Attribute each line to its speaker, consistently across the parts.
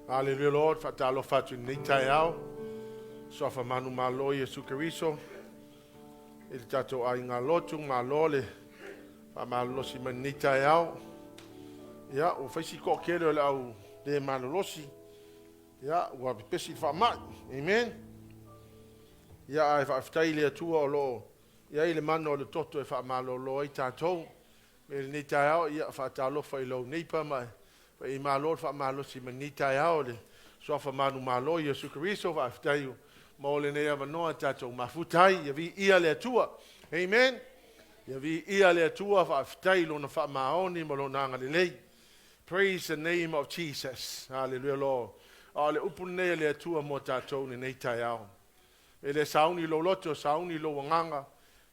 Speaker 1: Hallelujah, Lord. Faatalofa atu i lenei taeao. Suafa manumalo Iesu Keriso. I le tatou aiga lotu, malo le faamalolosi mai lenei taeao. Ia, ua fai si toatele o le au le malolosi. Ia, ua pepesi le faamai. Amen. Ia, ae faafetai i le Atua o lo o i ai le mana o le toto e faamalolo ai tatou. I lenei taeao, ia, faatalofa i lou neighbor ma e malo le faamalosi mai lenei taeao le suafa manumalo Iesu Keriso. Faafetai mo lenei avanoa tatou mafuta ai. Ia viia le Atua. Amen. Ia viia le Atua, faafetai lona faamaoni ma lona agalelei. Praise the name of Jesus. Hallelujah, Lord. A o le upu lenei a le Atua mo tatou lenei taeao. E le sauni lou loto, sauni lou agaga,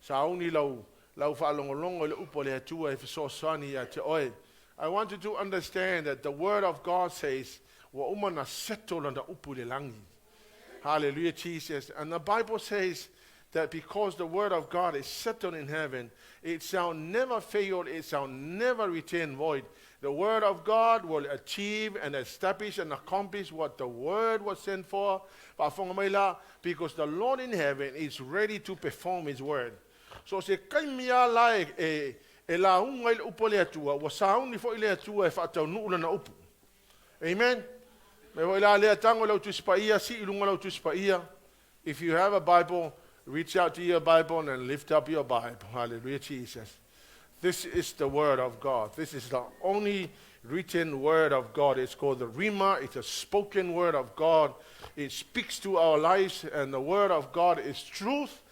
Speaker 1: sauni lau faalogologo i le upu a le Atua e fesoasoani ia te oe. I want you to understand that the word of God says, ua uma na settle lana upu i le lagi. Hallelujah, Jesus. And the Bible says that because the word of God is settled in heaven, it shall never fail, it shall never return void. The word of God will achieve and establish and accomplish what the word was sent for. Faafofoga mai la, because the Lord in heaven is ready to perform his word. So se kaimi a la e lauga i le upu a le Atua, ua sauni foi le Atua e faataunuu lana upu. Amen. Me foi la lea tago lau Tusi Paia, sii i luga lau Tusi Paia. If you have a Bible, reach out to your Bible and lift up your Bible. Hallelujah, Jesus. This is the word of God. This is the only written word of God. It's called the Rhema. It's a spoken word of God. It speaks to our lives, and the word of God is truth.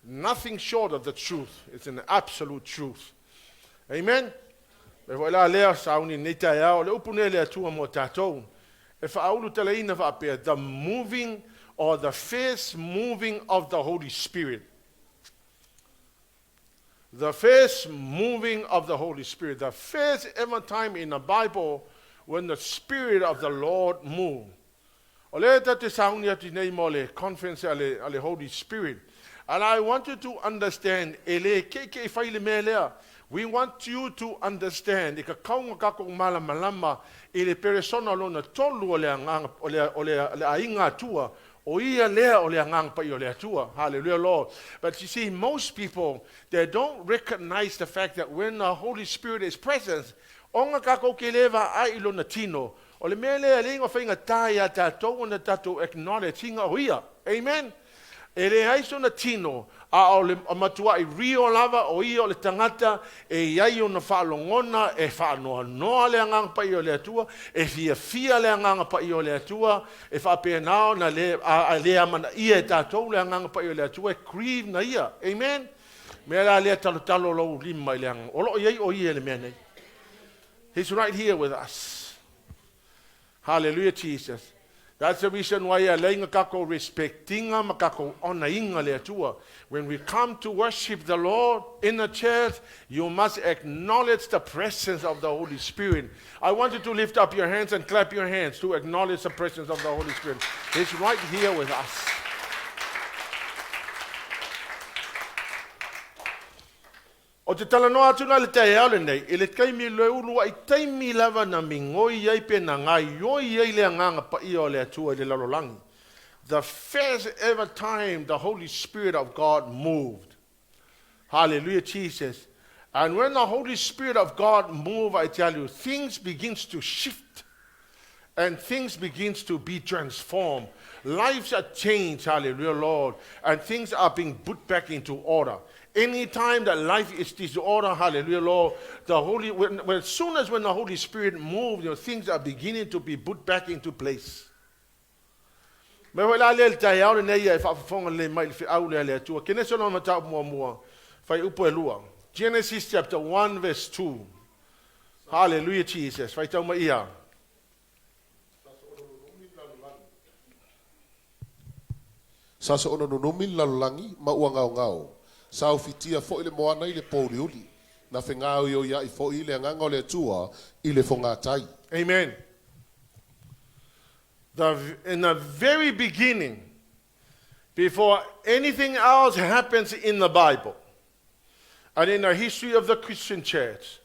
Speaker 1: Nothing short of the truth. It's an absolute truth. Amen. Me foi la lea sauni nei taeao, le upu nei le Atua mo tatou. E faaulutalaina faapea, the moving or the first moving of the Holy Spirit. The first moving of the Holy Spirit. The first ever time in the Bible when the Spirit of the Lord moved. O lea tatou te sauni atu nei mo le conference a le Holy Spirit. And I want you to understand, e le ke ke fai le mea lea. We want you to understand, i ka kaunga kako malamalama, i le peresona lona tolu o le agaga, o le aiga Atua, o ia lea o le Agaga Paia o le Atua. Hallelujah, Lord. But you see, most people, they don't recognize the fact that when the Holy Spirit is present, ona kako ke leva ai i lona tino, o le mea lea le inga whainga tā ia tātou ona tātou acknowledge inga o ia. Amen. E le ai sona tino, a o le matua i rio lava o ia o le tangata e iai ona whaalongona e whaanoa le agaga paia o le Atua, e fia fia le Agaga Paia o le Atua, e whaapenao na le, a le amana ia e tātou le Agaga Paia o le Atua, e grieve na ia. Amen. Mea la lea talo talo lou lima i le anga. O lo iai o ia le mea nei. He's right here with us. Hallelujah, Jesus. That's the reason why a leinga kako respectinga ma kako onainga le Atua. When we come to worship the Lord in the church, you must acknowledge the presence of the Holy Spirit. I want you to lift up your hands and clap your hands to acknowledge the presence of the Holy Spirit. He's right here with us. O te talanoa atu na le taeao lenei, i le taimi le ulu ai taimi lava na migoi ai pe na ngai oi ai le Agaga Paia o le Atua i le lalolagi. The first ever time the Holy Spirit of God moved. Hallelujah, Jesus. And when the Holy Spirit of God moved, I tell you, things begins to shift. And things begins to be transformed. Lives are changed, hallelujah, Lord. And things are being put back into order. Anytime that life is disorder, hallelujah, Lord, the Holy, when, as soon as when the Holy Spirit moves, things are beginning to be put back into place. Me hoi la le taeao lenei e faafofoga lelei mai le feau lea le Atua. Kenese lona mataupu muamua, fai upu e lua. Genesis chapter 1 verse 2. Hallelujah, Jesus. Fai tau mai ia.
Speaker 2: Sa soona nunumi le lalolagi ma ua gaogao. Sa ufitia foi le moana i le pouliuli. Na fegaoioiaʻi foi le Agaga o le Atua i le fogatai.
Speaker 1: Amen. In the very beginning, before anything else happens in the Bible and in the history of the Christian church,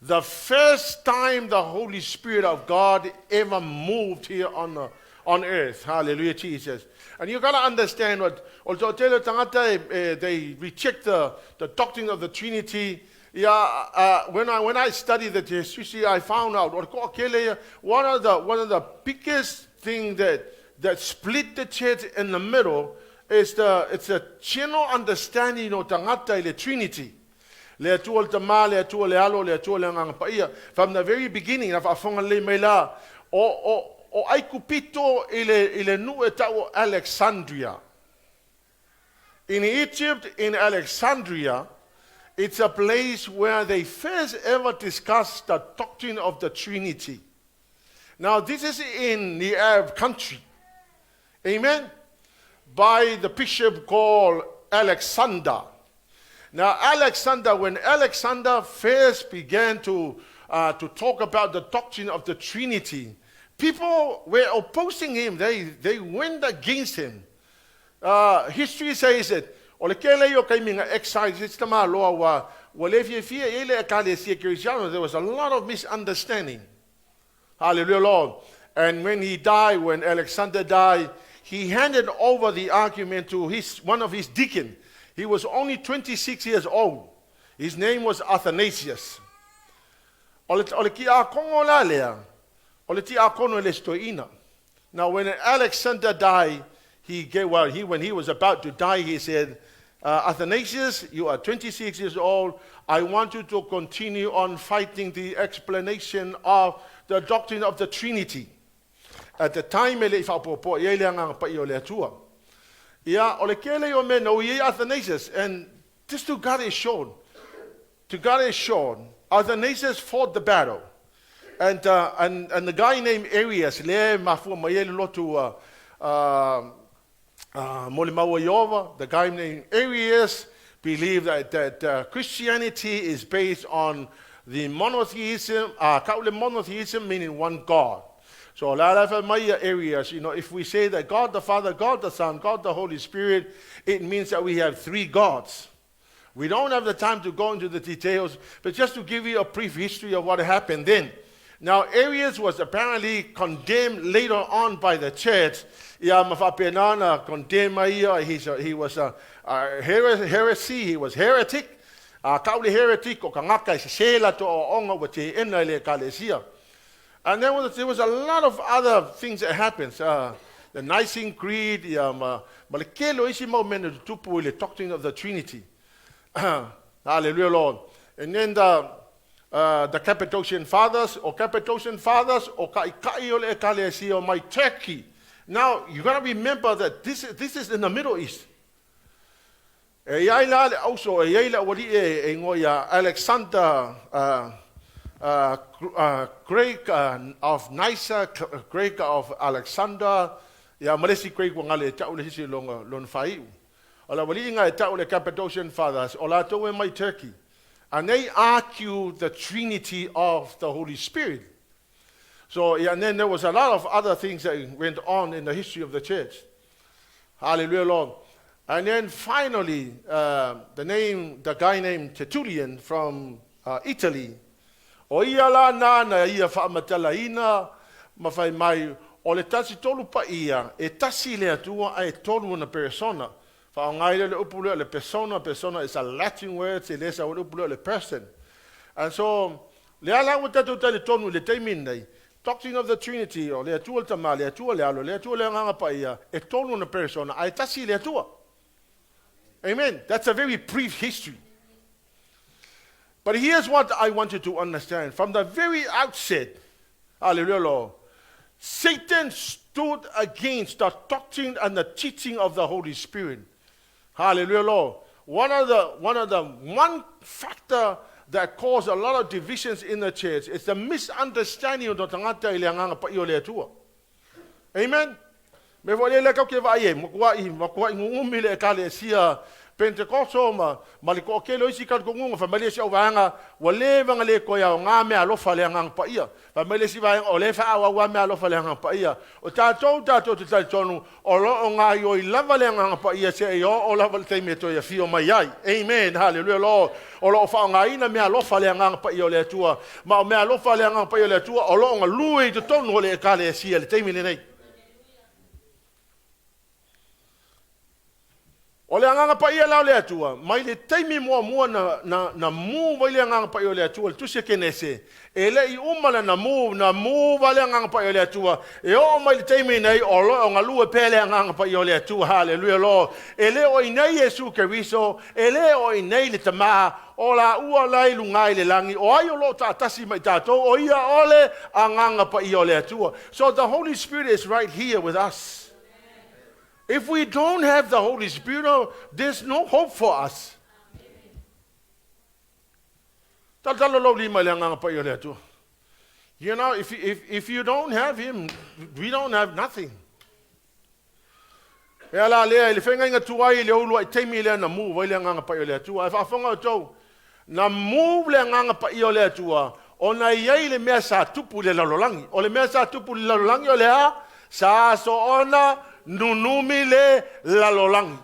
Speaker 1: The first time the Holy Spirit of God ever moved here on earth. Hallelujah, Jesus. And you got to understand what tangata, they reject the doctrine of the Trinity. Yeah, when I studied the history, I found out one of the biggest thing that split the church in the middle is the it's a general understanding o tagata i le Trinity. Le Atua le Tama, le Atua le Alo, le Atua le Agaga Paia. From the very beginning, na faafofoga lelei mai la, o Aikupito i le nuu e tau o Alexandria. In Egypt, in Alexandria, it's a place where they first ever discussed the doctrine of the Trinity. Now, this is in the Arab country. Amen? By the bishop called Alexander. Now, Alexander, when Alexander first began to talk about the doctrine of the Trinity, people were opposing him. They went against him. History says that o le kele o taimi na exile se tamaloa ua le fiafia i le ekalesia kerisiano. There was a lot of misunderstanding. Hallelujah, Lord. And when he died, when Alexander died, he handed over the argument to one of his deacons. He was only 26 years old. His name was Athanasius. O le tiakono la lea, o le tiakono e le stoina. Now, when Alexander died, he gave, well, he, when he was about to die, he said, "Athanasius, you are 26 years old. I want you to continue on fighting the explanation of the doctrine of the Trinity." At the time, e le i faapopo i le Agaga Paia o le Atua. Ia, o le kele o mea na ui Athanasius, and just to God is shown, to God is shown, Athanasius fought the battle. And the guy named Arius, le mafua mai e le lotu mo le maua Iova, the guy named Arius believed that Christianity is based on the monotheism, kaule monotheism meaning one God. So la la mai Arius, if we say that God the Father, God the Son, God the Holy Spirit, it means that we have three gods. We don't have the time to go into the details, but just to give you a brief history of what happened then. Now, Arius was apparently condemned later on by the church. Ia ma faapena na condemn ia, he was a heresy, he was heretic. A kaule heretic o kangaka i se sela to o onga wa te ena i le ekalesia. And there was a lot of other things that happened. The Nicene Creed, ia, ma le kelo isi mau mea na tutupu i le doctrine of the Trinity. Hallelujah, Lord. And then the Cappadocian Fathers, or Cappadocian Fathers, o kai o le ekalesia o mai Turkey. Now, you got to remember that this is in the Middle East. E iai la le auso, e iai la wali e ngoia Alexander Greek of Nyssa, Greek of Alexander, ia malesi Greek wa ngale tau le hisi longa lon faiu. O la wali inga e tau le Cappadocian Fathers, o la e mai Turkey. And they argue the Trinity of the Holy Spirit. So, yeah, and then there was a lot of other things that went on in the history of the church. Hallelujah, Lord. And then finally, the guy named Tertullian from Italy, o ia la nana ia faamatalaina ma fai mai o le tasi tolu pa ia e tasi le Atua ae tolu ona persona. Faaaoga le upu lea le persona. Persona is a Latin word, se le sa o le upu lea le person. And so, le ala ua tatou talitonu i le taimi nei, doctrine of the Trinity, o le Atua le Tama, le Atua le Alo, le Atua le Agaga Paia, e tolu ona persona, ae tasi le Atua. Amen. That's a very brief history. But here's what I want you to understand. From the very outset, hallelujah, Lord, Satan stood against the doctrine and the teaching of the Holy Spirit. Hallelujah, Lord. One factor that caused a lot of divisions in the church is the misunderstanding of the tagata i le Agaga Paia o le Atua. Amen. Me fo le kau ke vai e, makuai ngungumi le ekalesia. Pentekoso ma, ma le toatele o isi talitonuga, fai mai le isi auvaega, ua leva ona le toe aoga meaalofa a le Agaga Paia. Fai mai le isi vaega, o lea e faaauau lava meaalofa a le Agaga Paia. O tatou, tatou te talitonu, o lo o gaioi lava le Agaga Paia seia oo lava i le taimi e toe afio mai ai. Amen. Hallelujah Lord. O lo o faaaogaina meaalofa a le Agaga Paia o le Atua. Ma o meaalofa a le Agaga Paia o le Atua o lo o galue i totonu o le Ekalesia i le taimi lenei. O le Agaga Paia la o le Atua, mai le taimi muamua na, na, na move ai le Agaga Paia o le Atua, le tusi a Kenese, e le i uma lana move, na move lava le Agaga Paia o le Atua, e oo mai le taimi nei, o lo o galue pea le Agaga Paia o le Atua, haleluia Lord. E le o i inei Iesu Keriso, e le o i inei le Tama, o laua la i luga i le lagi, o ai o lo o taatasi ma i tatou, o ia o le Agaga Paia o le Atua. So the Holy Spirit is right here with us. If we don't have the Holy Spirit, oh, there's no hope for us. Talotalo lou lima i le Agaga Paia o le Atua. You know, if you don't have him, we don't have nothing. E ala lea i le feagaiga tuai i le uluai taimi lea na move ai le Agaga Paia o le Atua. Ae faafofoga outou, na move le Agaga Paia o le Atua ona e i ai le mea sa tupu i le lalolagi. O le mea sa tupu i le lalolagi o le a? Sa soona nunumi le lalolagi.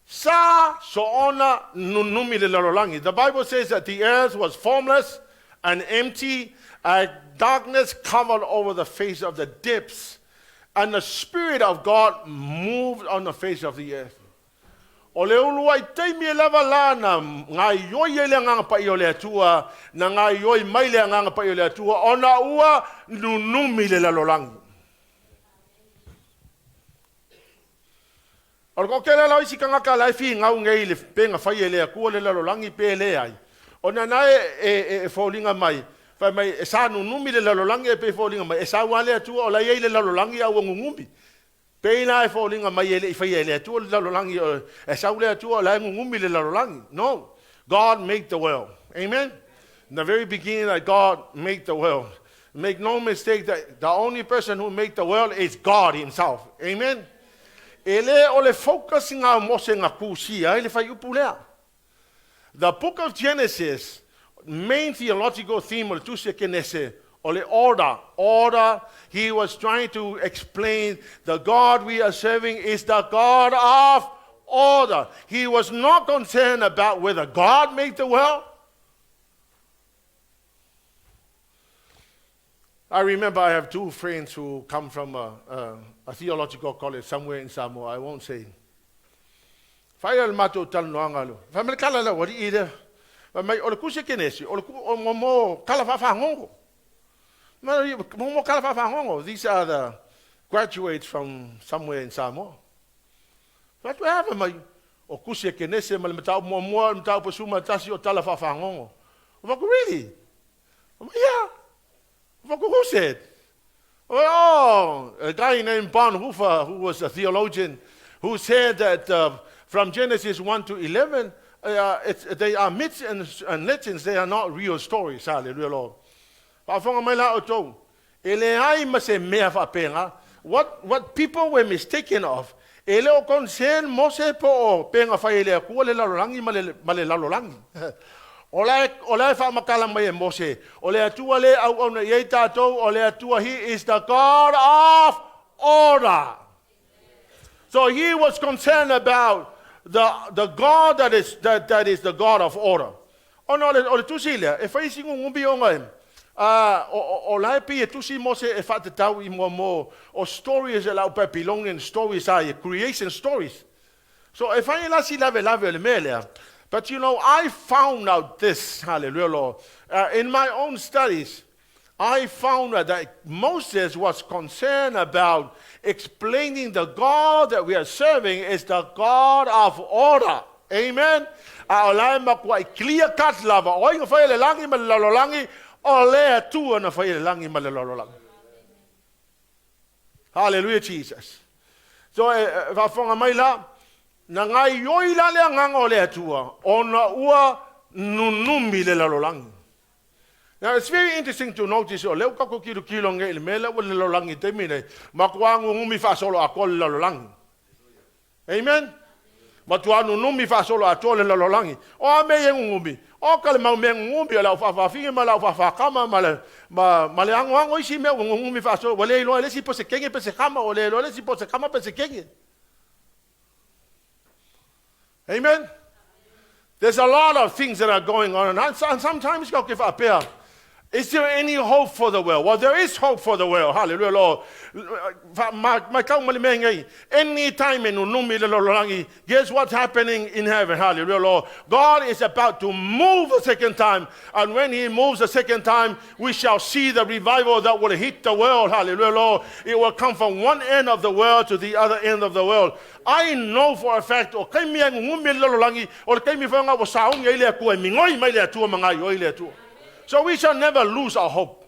Speaker 1: Sa soona nunumi le lalolagi. The Bible says that the earth was formless and empty, and darkness covered over the face of the depths, and the Spirit of God moved on the face of the earth. O le uluai taimi e lava la na gaioi ai le Agaga Paia o le Atua, na gaioi mai le Agaga Paia o le Atua, ona ua nunumi le lalolagi. O le toatele la o isi tagata la e finau nei i le pe na faia e le Atua le lalolagi pe leai, ona na e foliga mai, fai mai e sa nunumi le lalolagi ae pei e foliga mai e sau lava le Atua o la e i ai le lalolagi a ua nunumi. Pei la e foliga mai e le i faia e le Atua le lalolagi, e sau le Atua o la e nunumi le lalolagi. No. God made the world. Amen. In the very beginning that God made the world. Make no mistake that the only person who made the world is God himself. Amen. E le o le focus nga o Mose na tusia ai le fuaiupu lea. The book of Genesis, main theological theme o le tusi a Kenese, o le order. Order, he was trying to explain the God we are serving is the God of order. He was not concerned about whether God made the world. I remember I have two friends who come from a, a, a theological college somewhere in Samoa, I won't say. Fai le matou talanoaga lo. Fai mai le tala lea ua alii lea. Fai mai o le tusi a Kenesi, o le o mo mo tala faafagogo. Mo mo tala faafagogo. These are the graduates from somewhere in Samoa. Fai atu e a fai mai, o tusi a Kenese ma le mataupu muamua, o le mataupu 11 o tala faafagogo. Fai atu, really? Yeah. Who said? Oh, a guy named Bonhoeffer, who was a theologian, who said that from Genesis 1 to 11, they are myths and, and legends, they are not real stories. Hallelujah, Lord. Faafofoga mai la outou. E leai ma se mea faapena. What, what people were mistaken of, e le o concern Mose po o pe na fai e le Atua le lalolagi ma le, ma le lalolagi. O la e, o la e faamatala mai e Mose, o le Atua le auauna i ai tatou, o le Atua, he is the God of order. So he was concerned about the, the God that is, that, that is the God of order. Ona o le, o le tusi lea, e fai si gugumi ona e, a, o, o, o la e pei e tusi Mose e faatatau i mua mo o stories e lau Babylonian stories a creation stories. So e fai la si lavelave o le mea lea. But you know, I found out this, hallelujah, Lord, in my own studies, I found out that Moses was concerned about explaining the God that we are serving is the God of order. Amen. A o la e matuai clear cut lava. O ai na faia le lagi ma le lalolagi, o le Atua na faia le lagi ma le lalolagi. Hallelujah, Jesus. So, e, e faafofoga mai la, na gaioi la le agaga o le Atua, ona ua nunumi le lalolagi. Now, it's very interesting to notice, o lea ua tatou tilotilo nei i le mea lea ua i le lalolagi i le taimi lenei, matua nunumi faasoloatoa le lalolagi. Amen? Matua nunumi faasoloatoa le lalolagi. O a mea ia e nunumi? Oka le mau mea nunumi o le aufaafafine ma le aufaafakama ma le, ma, ma le anoano isi mea ua nunumi faasolo. Ua le iloa e le isi po o se teine po o se kama, ua le iloa e le isi po o se kama po o se teine. Amen? There's a lot of things that are going on, and sometimes ka ke faapea, is there any hope for the world? Well, there is hope for the world. Hallelujah, Lord. Ma tau ma le mea nei. Any time e nunumi le lalolagi, guess what's happening in heaven? Hallelujah, Lord. God is about to move the second time. And when he moves the second time, we shall see the revival that will hit the world. Hallelujah, Lord. It will come from one end of the world to the other end of the world. I know for a fact, o taimi e nunumi le lalolagi, o le taimi foi lena ua sauni ai le Atua e migoi mai le Atua ma gaoioi le Atua. So we shall never lose our hope.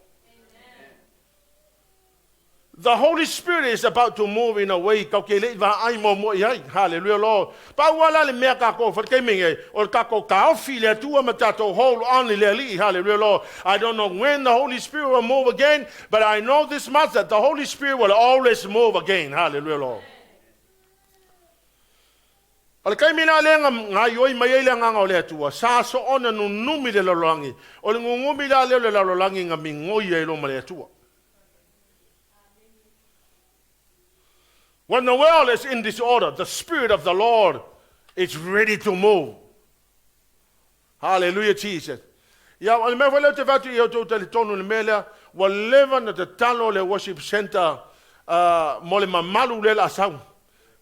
Speaker 1: The Holy Spirit is about to move in a way tatou te le i vaai muamua i ai. Hallelujah, Lord. Pau lava la le mea tatou fai i le taimi nei, o le tatou taofi i le Atua ma tatou hold on i le Alii. Hallelujah, Lord. I don't know when the Holy Spirit will move again, but I know this much, that the Holy Spirit will always move again. Hallelujah, Lord. O le taimi la lea na gaoioi mai ai le Agaga o le Atua, sa soona nunumi le lalolagi. O le nunumi la lea o le lalolagi na migoi ai loa ma le Atua. When the world is in disorder, the Spirit of the Lord is ready to move. Hallelujah, Jesus. Ia, o le mea foi lea ou te fai atu i outou talitonu i le mea lea, ua leva ona tatalo le worship center mo le mamalu lea o le a sau.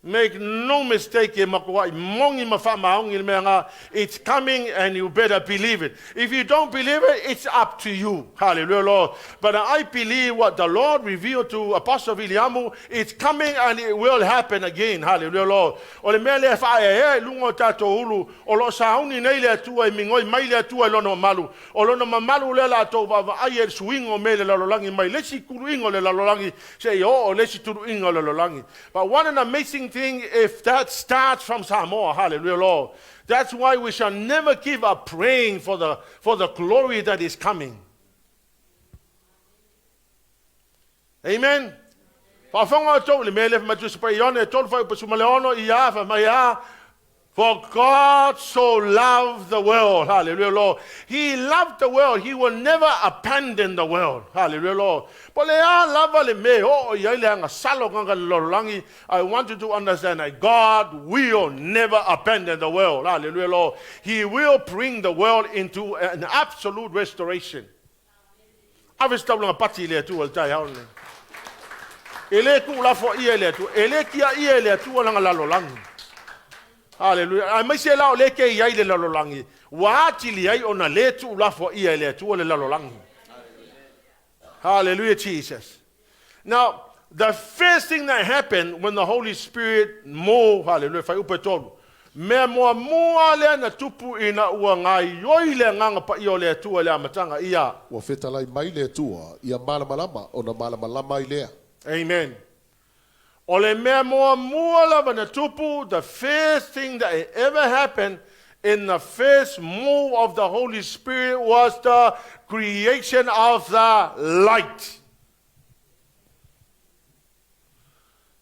Speaker 1: Make no mistake, e matuai moni ma faamaoni le mea na, it's coming and you better believe it. If you don't believe it, it's up to you. Hallelujah, Lord. But I believe what the Lord revealed to Apostle Viliamu, it's coming and it will happen again. Hallelujah, Lord. O le mea lea e faaeaea i luga o tatou ulu, o lo o sauni nei le Atua e migoi mai le Atua i Lona mamalu. O Lona mamalu lea o le a tou vaavaai ai i le suiga o mea i le lalolagi mai le isi tuluiga o le lalolagi seia oo i le isi tuluiga o le lalolagi. But what an amazing thing if that starts from Samoa. Hallelujah, Lord. That's why we shall never give up praying for the glory that is coming. Amen. Faafofoga outou i le mea lea fai mai Tusi Paia Ioane 3 fuaiupu 16 ia fai mai a For God so loved the world. Hallelujah, Lord. He loved the world. He will never abandon the world. Hallelujah, Lord. Po o le a lava le mea e oo i ai le agasala o tagata i le lalolagi, I want you to understand that God will never abandon the world. Hallelujah, Lord. He will bring the world into an absolute restoration. Ave se taulaga pati i le Atua i le taeao lenei. E le tuulafoaia e le Atua, e le tiaia e le Atua lana lalolagi. Haleluia. Aemaise la o lea e te i ai i le lalolagi, ua atili ai ona le tuulafoaia e le Atua le lalolagi. Hallelujah, Jesus. Now, the first thing that happened when the Holy Spirit moved, hallelujah, fuaiupu e tolu. Mea muamua lea na tupu ina ua gaoioi le Agaga Paia o le Atua i le amataga, ia.
Speaker 2: Ua fetalai mai le Atua ia malamalama ona malamalama ai lea.
Speaker 1: Amen. O le mea muamua lava na tupu, the first thing that ever happened in the first move of the Holy Spirit was the creation of the light.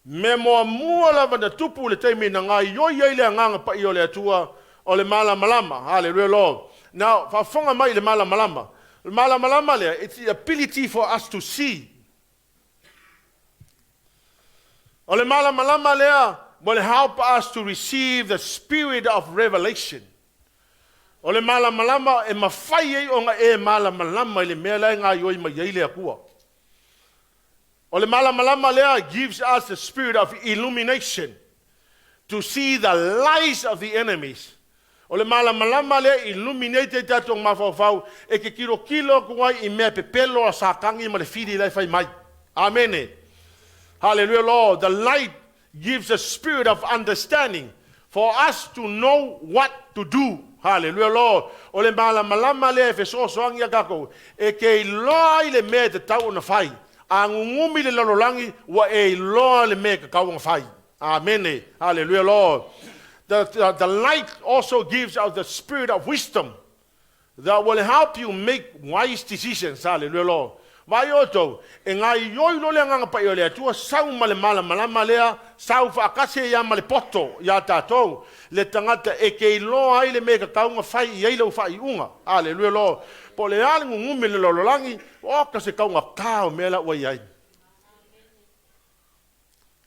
Speaker 1: Mea muamua lava na tupu i le taimi na gaoioi ai le Agaga Paia o le Atua, o le malamalama. Hallelujah, Lord. Now, faafofoga mai i le malamalama. O le malamalama lea, it's the ability for us to see. O le malamalama lea will help us to receive the spirit of revelation. O le malamalama e mafai ai ona e malamalama i le mea la e gaoioi mai ai le Atua. O le malamalama lea gives us the spirit of illumination to see the lies of the enemies. O le malamalama lea e illuminate ai tatou mafaufau e te tilotilo atu ai i mea pepelo a Satani ma le fili la e fai mai. Amene. Hallelujah, Lord. The light gives a spirit of understanding for us to know what to do. Hallelujah, Lord. O le malamalama lea e fesoasoani iā tatou e te iloa ai le mea e tatau ona fai. A nunumi le lalolagi, ua e iloa le mea e tatau ona fai. Amene. Hallelujah, Lord. The light also gives us the spirit of wisdom. That will help you make wise decisions. Hallelujah, Lord. Vaai outou, e gaoioi loa le Agaga Paia o le Atua, sau ma le malamalama lea, sau faatasi ai lava ma le poto ia tatou, le tagata e te iloa ai le mea e tatau ona fai i ai lau faaiuga. Hallelujah, Lord. Po o le a le gugumi o le lalolagi, oka se taugata o mea la ua i ai.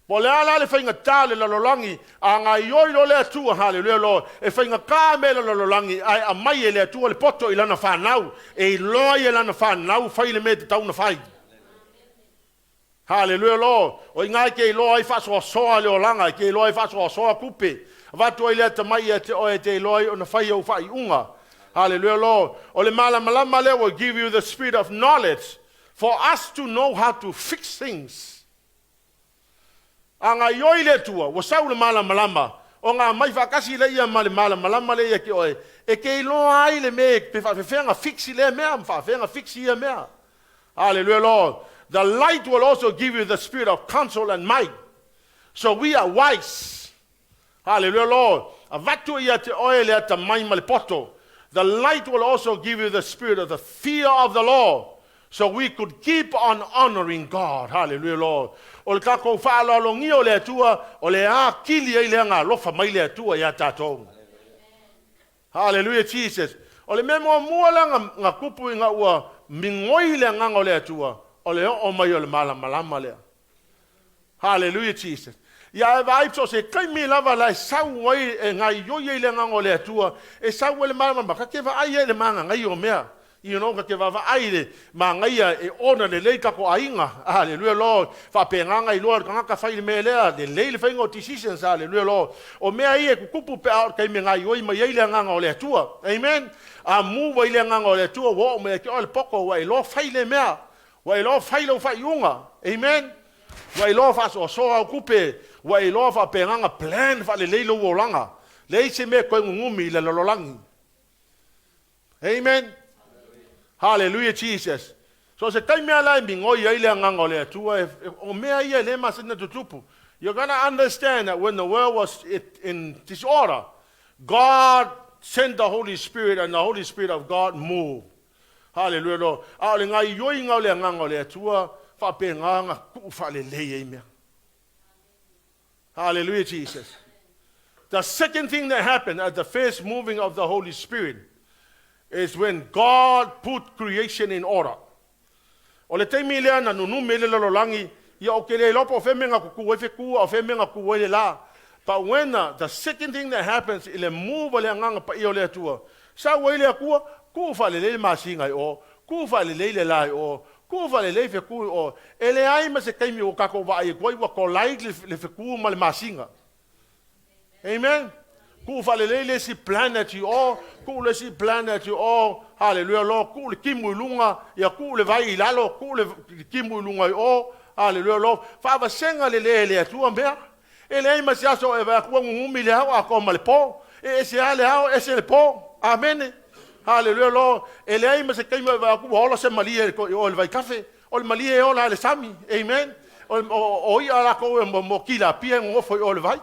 Speaker 1: Po o le a la le faigata o le lalolagi, a gaoioi loa le Atua, haleluia Lord, e faigata mea i le lalolagi, ae aumai e le Atua le poto i Lana fanau, e iloa ai e Lana fanau fai le mea e tatau ona fai. Haleluia Lord. O i ina e te iloa ai faasoasoa le olaga, e te iloa ai faasoasoa tupe. Avatu ai le atamai ia te oe e te iloa ai ona fai au faaiuga. Haleluia Lord. O le malamalama lea will give you the spirit of knowledge for us to know how to fix things. A gaoioi le Atua, ua sau le malamalama, ona aumai faatasi lea ma le malamalama lea ia te oe, e te iloa ai le mea pe faafefea ona fix lea mea ma faafefea ona fix ia mea. Hallelujah Lord. The light will also give you the spirit of counsel and might. So we are wise. Hallelujah Lord. Avatu ia te oe le atamai ma le poto. The light will also give you the spirit of the fear of the Lord. So we could keep on honoring God. Hallelujah Lord. O le tatou faaaloalogia o le Atua, o le atili ai lea ona alofa mai le Atua ia tatou. Hallelujah Jesus. O le mea muamua lea na tupu ina ua migoi le agaga o le Atua, o le oo mai o le malamalama lea. Hallelujah Jesus. Ia e vaai so o se taimi lava la e sau ai e gaoioi ai le agaga o le Atua, e sau ai le malamalama, ta te vaai ai i le magagaia o mea. You know, ta te vaavaai i le magaia e ona lelei tatou aiga. Hallelujah Lord. Faapena ona iloa e le tagata fai le mea lea, lelei le faiga o decisions. Hallelujah Lord. O mea ia e tutupu pe a oo i le taimi e gaoioi mai ai le agaga o le Atua. Amen. A move ai le agaga o le Atua, ua oo mai ia te oe le poto, ua e iloa fai le mea. Ua e iloa fai lau faaiuga. Amen. Ua e iloa faasoasoa au tupe. Ua e iloa faapena ona plan faalelei lou olaga. Leai se mea e toe gugumi i le lalolagi. Amen. Hallelujah Jesus. So se taimi lava la e migoi ai le agaga o le Atua, o mea ia e le masani ona tutupu. You're gonna understand that when the world was in disorder, God sent the Holy Spirit and the Holy Spirit of God moved. Hallelujah Lord. A o le gaioiga o le agaga o le Atua, faapena ona tuu faalelei ai mea. Hallelujah Jesus. The second thing that happened at the first moving of the Holy Spirit is when God put creation in order. O le taimi lea na nunumi ai le lalolagi, ia ou te le iloa po o fea mea na tutu ai fetu a o fea mea na tu ai le la. But when the second thing that happens i le move a le Agaga Paia o le Atua, sau ai le Atua, tuu faalelei le masina i o, tuu faalelei le la i o, tuu faalelei fetu i o. E leai ma se taimi ua tatou vaai atu ai ua collide le fetu ma le masina. Amen. Tuu faalelei le isi planet i o, tuu le isi planet i o, haleluia Lord, tuu le timu i luga, ia tuu le vai i lalo, tuu le timu i luga i o, haleluia Lord. Faavasega lelei e le Atua mea. E leai ma se aso e vaai atu ua gugumi le ao atoa ma le po. E ese lava le ao, ese le po. Amene. Haleluia Lord. E leai ma se taimi e vaai atu ua ola se malie i o i le vaitafe. O le malie e ola lava i le sami. Amen. O i'a lakou e mo tilapia e nonofo i o i le vai.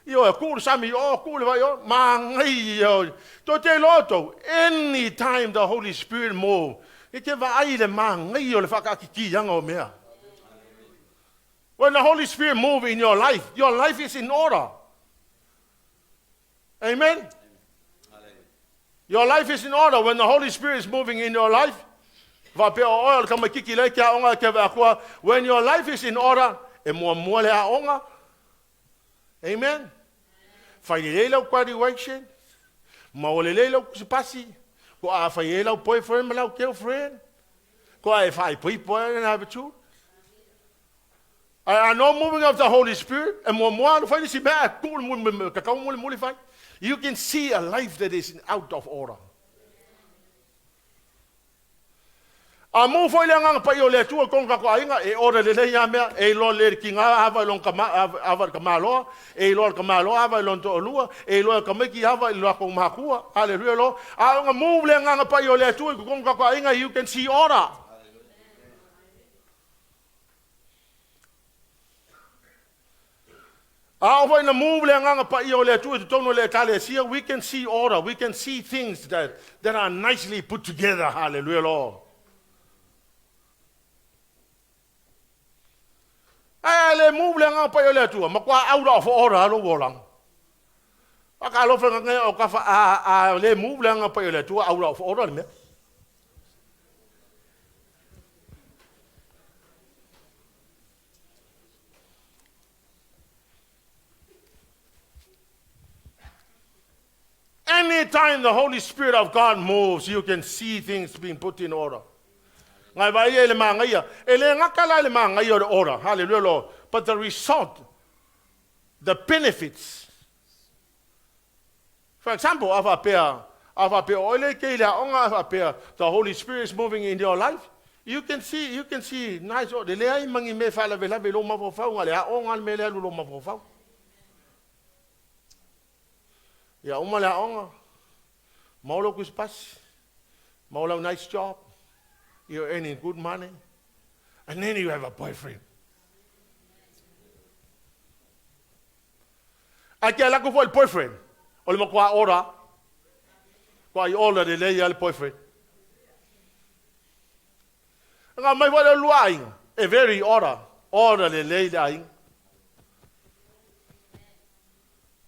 Speaker 1: Ioe, tuu le sami i o, tuu le vai i o, manaia ia o. Tou te iloa outou, any time the Holy Spirit move, e te vaai i le manaia o le faataatitiaga o mea. When the Holy Spirit move in your life, your life is in order. Amen. Your life is in order when the Holy Spirit is moving in your life. Faapea o oe o le tamaititi la e te aoga e te aveakua. When your life is in order, e muamua le aoga. Amen. Fai lelei lau graduation. Maua lelei lau tusipasi. Ko a fai ai lau boyfriend ma lau girlfriend. Ko a e faaipoipo ai na have Ae a no moving of the Holy Spirit, e muamua alu fai le isi mea ae tuu le muli, kakau mulimuli fai. You can see a life that is out of order. A mu foi le agaga paia o le Atua i tonu tatou aiga, e order lelei ia mea, e iloa lelei e le tiga ava i lona tama, ava i le tamaloa, e iloa e le tamaloa ava i lona toalua, e iloa e le tamaiti ava i le latou matua. Haleluia Lord. A ona move le agaga paia o le Atua i totonu tatou aiga, you can see order. A oo foi ina move le Agaga Paia o le Atua i totonu o le Ekalesia, we can see order, we can see things that are nicely put together. Hallelujah, Lord. Ae a le move le Agaga Paia o le Atua, matua out of order lava lou olaga. Faatalofa i gagae o kafa a le move le Agaga Paia o le Atua, out of order le mea. Anytime the Holy Spirit of God moves, you can see things being put in order. Ngai vai e le māngaia. E le gata la i le māngaia o le order. Hallelujah, Lord. But the result, the benefits. For example, a faapea, a faapea o oe le ke i le aoga, a faapea, the Holy Spirit is moving in your life. You can see, you can see, nice, o, le leai ma ni mea e faalavelave i lou mafaufau, na o le aoga le mea lea e alu i lou mafaufau. Ia uma le aoga, maua lou tusipasi, maua lau nice job, you're earning good money, and then you have a boyfriend. Ae te alu atu foi le boyfriend, o le matua ora, kua i ora lelei lava le boyfriend. Nga mai foi le lua aiga, e very ora, ora lelei le aiga.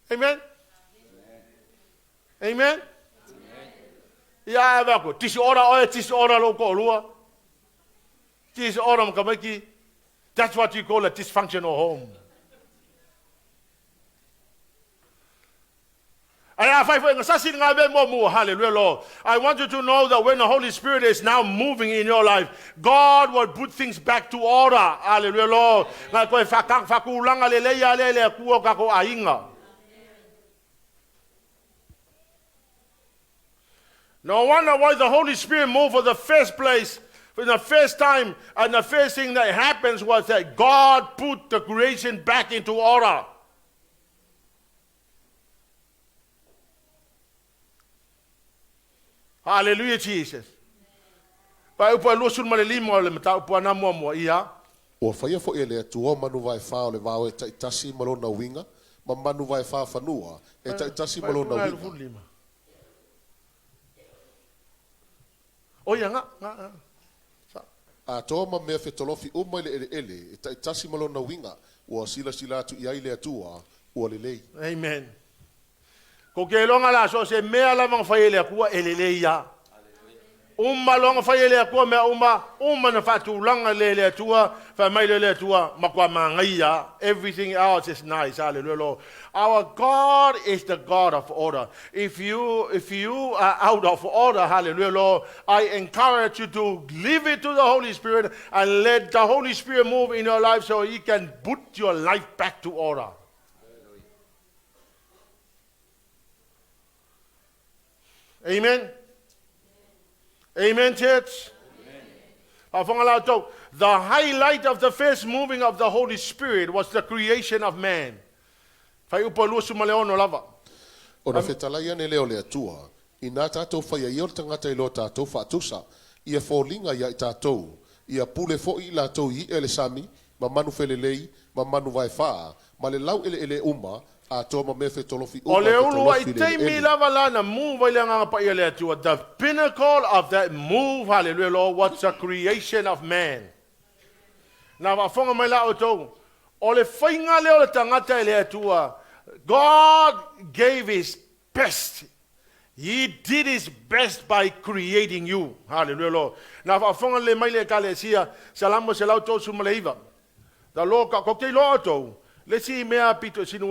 Speaker 1: Amen. Amen. Ia e vako, tisi ora oe, tisi ora lou toalua. Tisi ora ma tamaiti. That's what you call a dysfunctional home. Ae afai foi ina sasi le galuega muamua, hallelujah Lord. I want you to know that when the Holy Spirit is now moving in your life, God will put things back to order. Hallelujah Lord. Ngai koe whakatulaga lelei a lea i le Atua o tatou aiga. No wonder why the Holy Spirit moved for the first place, for the first time, and the first thing that happens was that God put the creation back into order. Hallelujah, Jesus. Pa upu e 25 o le mataupu ana muamua ia.
Speaker 2: Ua faia foi e le Atua manu vaefā o le vao e taitasi ma lona uiga, ma manu vaefā fanua e taitasi ma lona uiga.
Speaker 1: O ia, nga, nga, nga. Sa.
Speaker 2: Atoa ma mea fetolofi uma i le eleele e taitasi ma lona uiga, ua silasila atu i ai le Atua, ua lelei.
Speaker 1: Amen. Ko ke iloga la so o se mea lava na fai e le Atua e lelei ia. Uma loa na fai e le Atua mea uma, uma na faatulaga lea e le Atua, fai mai lea e le Atua, matua manaia, everything else is nice, hallelujah Lord. Our God is the God of order. If you are out of order, hallelujah Lord, I encourage you to leave it to the Holy Spirit and let the Holy Spirit move in your life so He can put your life back to order. Amen. Amen, church. Amen. The highlight of the first moving of the Holy Spirit was the creation of man. Fuaiupu 26 lava.
Speaker 2: Ona fetalai ane lea o le Atua, inā tatou faia ia o le tagata i lo tatou faatusa, ia foliga ia i tatou, ia pule foi i latou i i'a i le sami, ma manu felelei, ma manu vaefā, ma le laueleele uma, atoa ma mea fetolofi
Speaker 1: O
Speaker 2: uma
Speaker 1: le
Speaker 2: e
Speaker 1: uluai
Speaker 2: fetolofi i le
Speaker 1: taimi
Speaker 2: eleele.
Speaker 1: lava la na move ai le Agaga Paia o le Atua, the pinnacle of that move, hallelujah Lord, was the creation of man. Na faafofoga mai la outou, o le faiga lea o le tagata e le Atua, God gave his best. He did his best by creating you. Hallelujah Lord. Na faafofoga lelei mai le Ekalesia, Salamo 139. The Lord God, ko te iloa outou, le isi mea pito i sinu,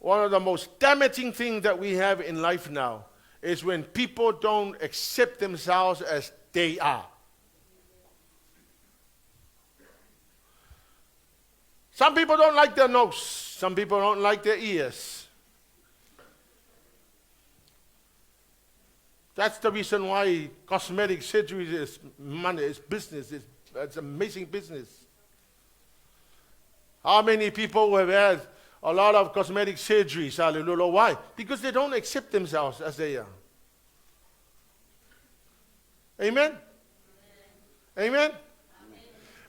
Speaker 1: one of the most damaging things that we have in life now is when people don't accept themselves as they are. Some people don't like their nose. Some people don't like their ears. That's the reason why cosmetic surgery is money, it's business, it's amazing business. How many people have had a lot of cosmetic surgeries? Hallelujah. Why? Because they don't accept themselves as they are. Amen? Amen?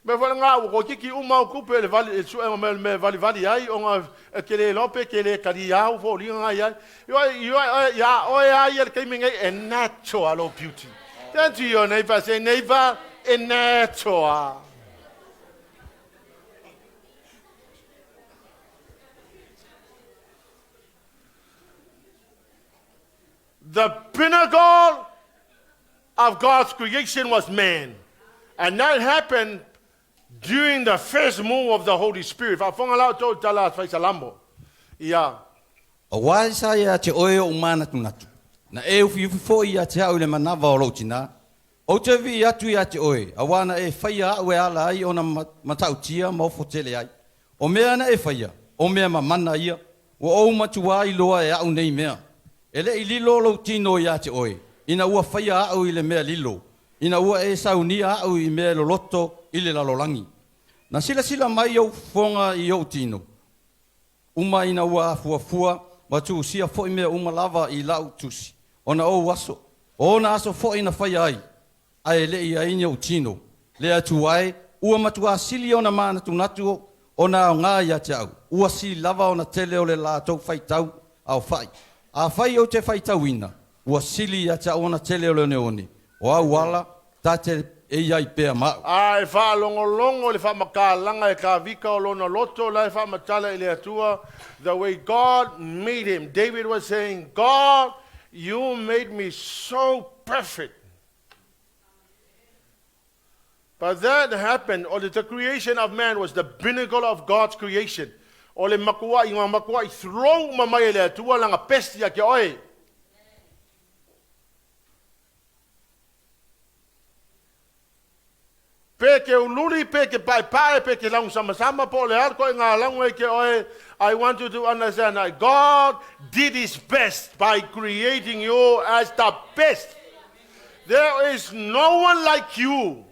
Speaker 1: Mea foi lena ua toeitiiti uma au tupe i le vali, i le suega mai o le mea e valivali ai, ona e te le iloa pe te le talia au foliga na i ai. Ia oe lava ia i le taimi nei, e natural lou beauty. Turn to your neighbor, say, neighbor, e natural. The pinnacle of God's creation was man. And that happened during the first move of the Holy Spirit. Faafofoga la outou i le tala a Faisalamo. Ia.
Speaker 3: Aua e sa ia te oe oʻu manatunatu, na e ufiufi foi ia te au i le manava o lou tinā. Ou te vivii atu ia te oe, auā na e faia aʻu e ala ai ona matautia ma ofo tele ai. O mea na e faia, o mea mamana ia, ua ou matuā iloa e aʻu nei mea. E le i lilo lou tino ia te oe, ina ua faia aʻu i le mea lilo, ina ua e saunia aʻu i mea loloto i le lalolagi. Na silasila mai ou fofoga i oʻu tino, uma ina ua afuafua ma tuusia foi mea uma lava i lau tusi, ona ou aso, o ona aso foi na faia ai, ae le i ai ni ou tino. Le Atua e, ua matuā sili ona manatunatu ona aoga ia te au, ua sili lava ona tele o le latou faitau aofaʻi. Afai ou te faitauina, ua sili ia te au ona tele o le oneone, o au ala ta te e i ai pea ma au.
Speaker 1: A e faalogologo i le faamatalaga e Tavita o lona loto la e faamatala i le Atua, the way God made him, David was saying, God, you made me so perfect. But that happened, o le the creation of man was the pinnacle of God's creation. O le matuaʻi, na matuaʻi throw uma mai e le Atua lana best ia te oe. Pe ke ululi, pe ke paepae, pe ke lausamasama, po o le a le koʻiga lauga i ke oe, I want you to understand that God did His best by creating you as the best. There is no one like you.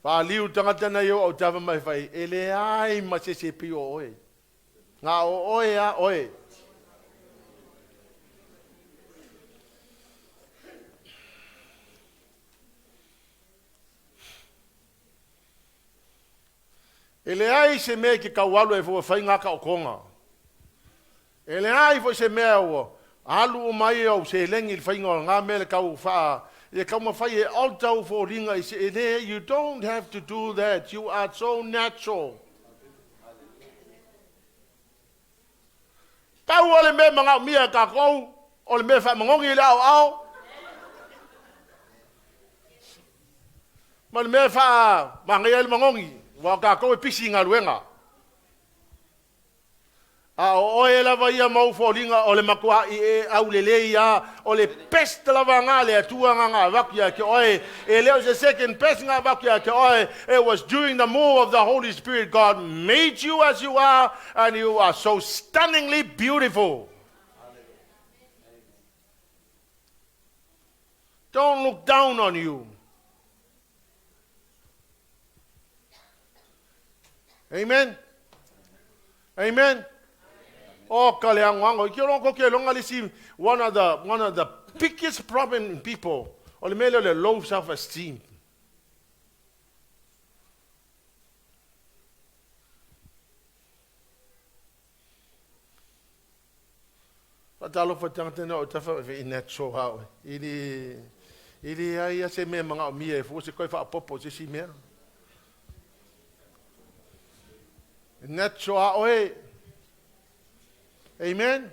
Speaker 1: Faaliu tagata nei o autava mai fai, e leai ma se se pei o oe. Ngā o oe a oe. E leai se mea i ke tau alu ai foi ua fai ngā taotoga. E leai foi se mea ua alu uma ai ou seleni i le faiga o ngā mea le tau wha, le taumafai e alter ou foliga i se, e le, you don't have to do that, you are so natural. Pau o le mea manaomia e tatou, o le mea faamanogi i le aoao, ma le mea faamanaia ai le manogi, ua o tatou e pisi i galuega. A o oe lava ia ma ou foliga o le matuaʻi e aulelei a, o le best lava na le Atua na na avatu ia te oe, e le o se second best na avatu ia te oe. It was during the move of the Holy Spirit God made you as you are, and you are so stunningly beautiful. Don't look down on you. Amen. Amen. Oh, ka le agoago. I ke longa ko ke longa le si one of the biggest problem in people. O le mea lea o le low self esteem. Faatalofa i tagata na o tafa i natural ha oe. I le i leai a se mea manaomia e fua se koe faapopo se si mea. Natural a oe. Amen.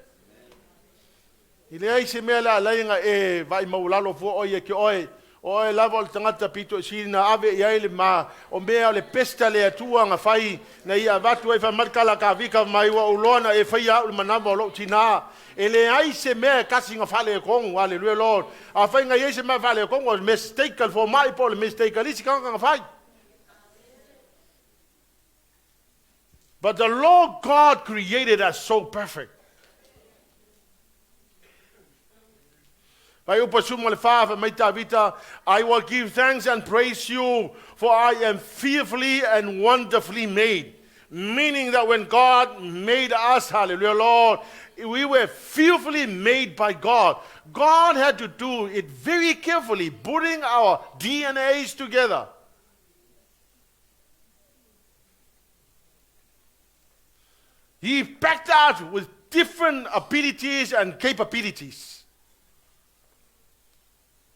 Speaker 1: I leai se mea le alai nga e vai maulalo fua oe ia ke oe. O oe lava o le tagata pito i sili na ave i ai le ma o mea o le pesta le Atua na fai na ia avatu ai faamali kala ka vika mai ua uloa na e faia au le manava o lou tinā. E leai se mea e kasi na faaletonu. Hallelujah Lord. Afai na iai se mea faaletonu, o le mistake a le fomai po o le mistake a le isi tagata na fai. But the Lord God created us so perfect. I will give thanks and praise you, for I am fearfully and wonderfully made. Meaning that when God made us, hallelujah, Lord, We were fearfully made by God. God had to do it very carefully, putting our DNAs together. He packed us with different abilities and capabilities.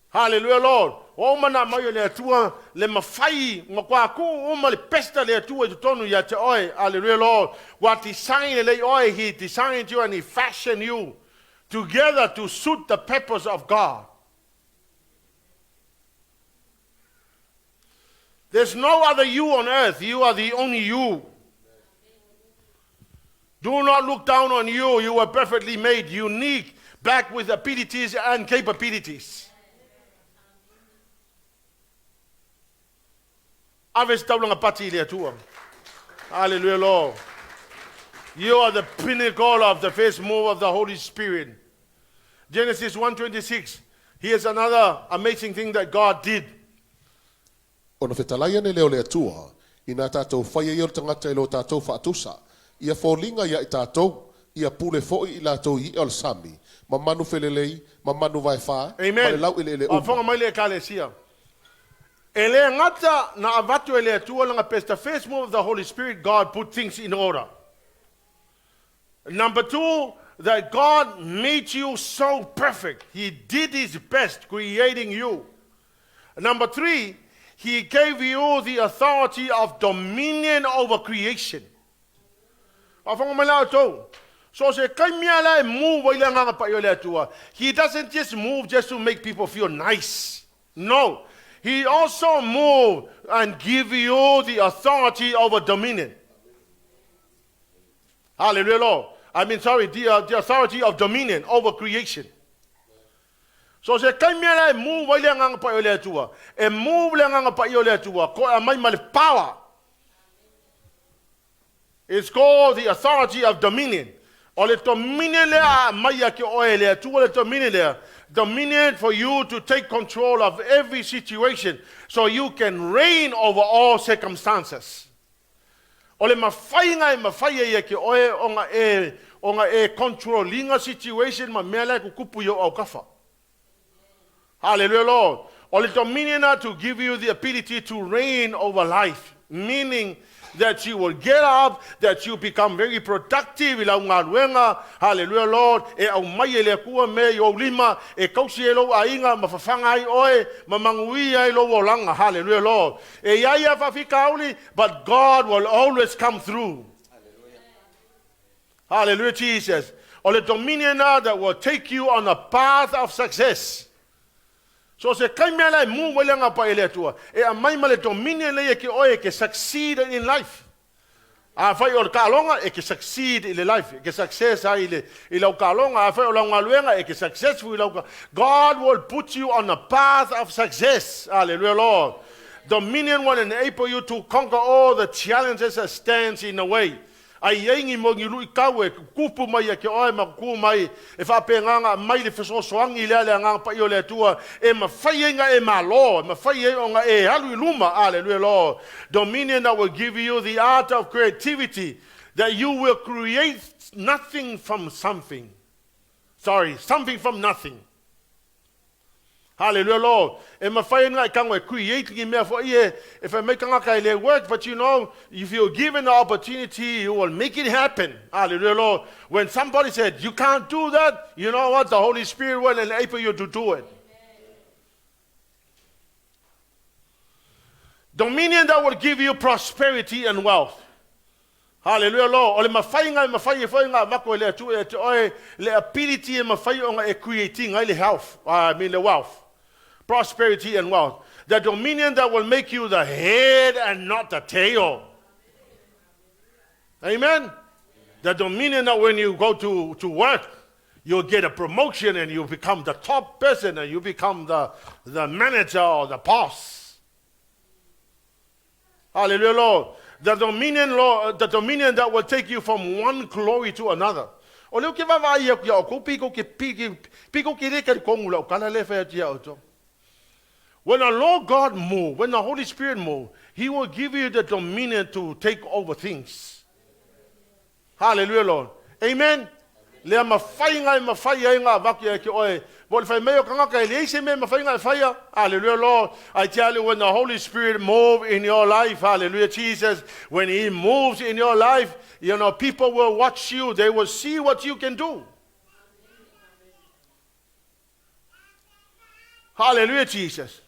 Speaker 1: Hallelujah, Lord. Ua uma ona aumai e le Atua le mafai ma kua tuu uma le best a le Atua i totonu ia te oe. Hallelujah, Lord. Ua design lelei oe. He designed you and He fashioned you together to suit the purpose of God. There's no other you on earth. You are the only you. Do not look down on you. You were perfectly made, unique, back with abilities and capabilities. Ave se taulaga pati i le Atua. Hallelujah, Lord. You are the pinnacle of the first move of the Holy Spirit. Genesis 1:26. Here's another amazing thing that God did.
Speaker 2: Ona fetalai ane lea o le Atua, inā tātou faia ia o le tagata i lo tātou faatusa, ia foliga ia i tātou, ia pule foi i latou i i'a o le sami, ma manu felelei, ma manu vaefā, ma le
Speaker 1: Amen.
Speaker 2: laueleele uma.
Speaker 1: Faafofoga mai le Ekalesia. E le gata na avatu e le Atua lana best, the first move of the Holy Spirit, God put things in order. Number two, that God made you so perfect. He did His best creating you. Number three, He gave you the authority of dominion over creation. Faafofoga mai la outou. So se taimi lava la e move ai le Agaga Paia o le Atua, He doesn't just move just to make people feel nice. No. He also move and give you the authority over dominion. Hallelujah, Lord. I mean, sorry, the authority of dominion over creation. So se taimi lava la e move ai le Agaga Paia o le Atua, e move le Agaga Paia o le Atua, ko e aumai ma le power. It's called the authority of dominion. O le dominion lea a aumai ia te oe e le Atua le dominion lea. Dominion for you to take control of every situation so you can reign over all circumstances. O le mafaiga e mafai ai ia te oe ona e, ona e control ina situation ma mea la e tutupu i ou autafa. Hallelujah, Lord. O le dominion to give you the ability to reign over life, meaning that you will get up, that you become very productive i lau galuega, hallelujah, Lord, e aumai e le Atua mea i ou lima, e tausi ai lou aiga, ma fafaga ai oe, ma manuia ai lou olaga, hallelujah, Lord. E i ai lava faafitauli, but God will always come through. Hallelujah, Jesus. O le dominion that will take you on a path of success. So se taimi lava la e move ai le Agaga Paia e le Atua, e aumai ma le dominion lea ia te oe e ke succeed in life. Afai o le taaloga, e ke succeed i le life, e ke success ai i le, i lau taaloga. Afai o lau galuega, e ke successful i lau. God will put you on a path of success. Hallelujah, Lord. Dominion will enable you to conquer all the challenges that stands in the way. A i ai ni mau ni luitau e tutupu mai ia te oe ma tutu mai e faapena ona aumai le fesoasoani lea a le Agaga Paia o le Atua e mafai ai ona e malo, e mafai ai ona e alu i luma. Aleluia, Lord. Dominion that will give you the art of creativity, that you will create nothing from something. Sorry, something from nothing. Hallelujah, Lord. E mafai ona e tago e create ni mea foi e, e fai mai tagata e le work, but you know, if you're given the opportunity, you will make it happen. Hallelujah, Lord. When somebody said, you can't do that, you know what? The Holy Spirit will enable you to do it. Dominion that will give you prosperity and wealth. Hallelujah, Lord. O le mafaiga e mafai ai foi ona avatu e le Atua ia te oe le ability e mafai ona e create ina ai le health, I mean le wealth. Prosperity and wealth. The dominion that will make you the head and not the tail. Amen. The dominion that when you go to work, you'll get a promotion and you become the top person and you become the manager or the boss. Hallelujah, Lord. The dominion, Lord, the dominion that will take you from one glory to another. O lea ou te vaavaai atu iā outou, pei tou te pei tou te le talitonu i lau tala lea e fai atu iā outou. When the Lord God move, when the Holy Spirit move, He will give you the dominion to take over things. Hallelujah, Lord. Amen. Lea mafaiga e mafai ai ona avatu ia te oe. Po o le fai mai o tagata e leai se mea e mafai ona e faia. Hallelujah, Lord. I tell you, when the Holy Spirit move in your life, hallelujah, Jesus, when He moves in your life, people will watch you. They will see what you can do. Hallelujah, Jesus.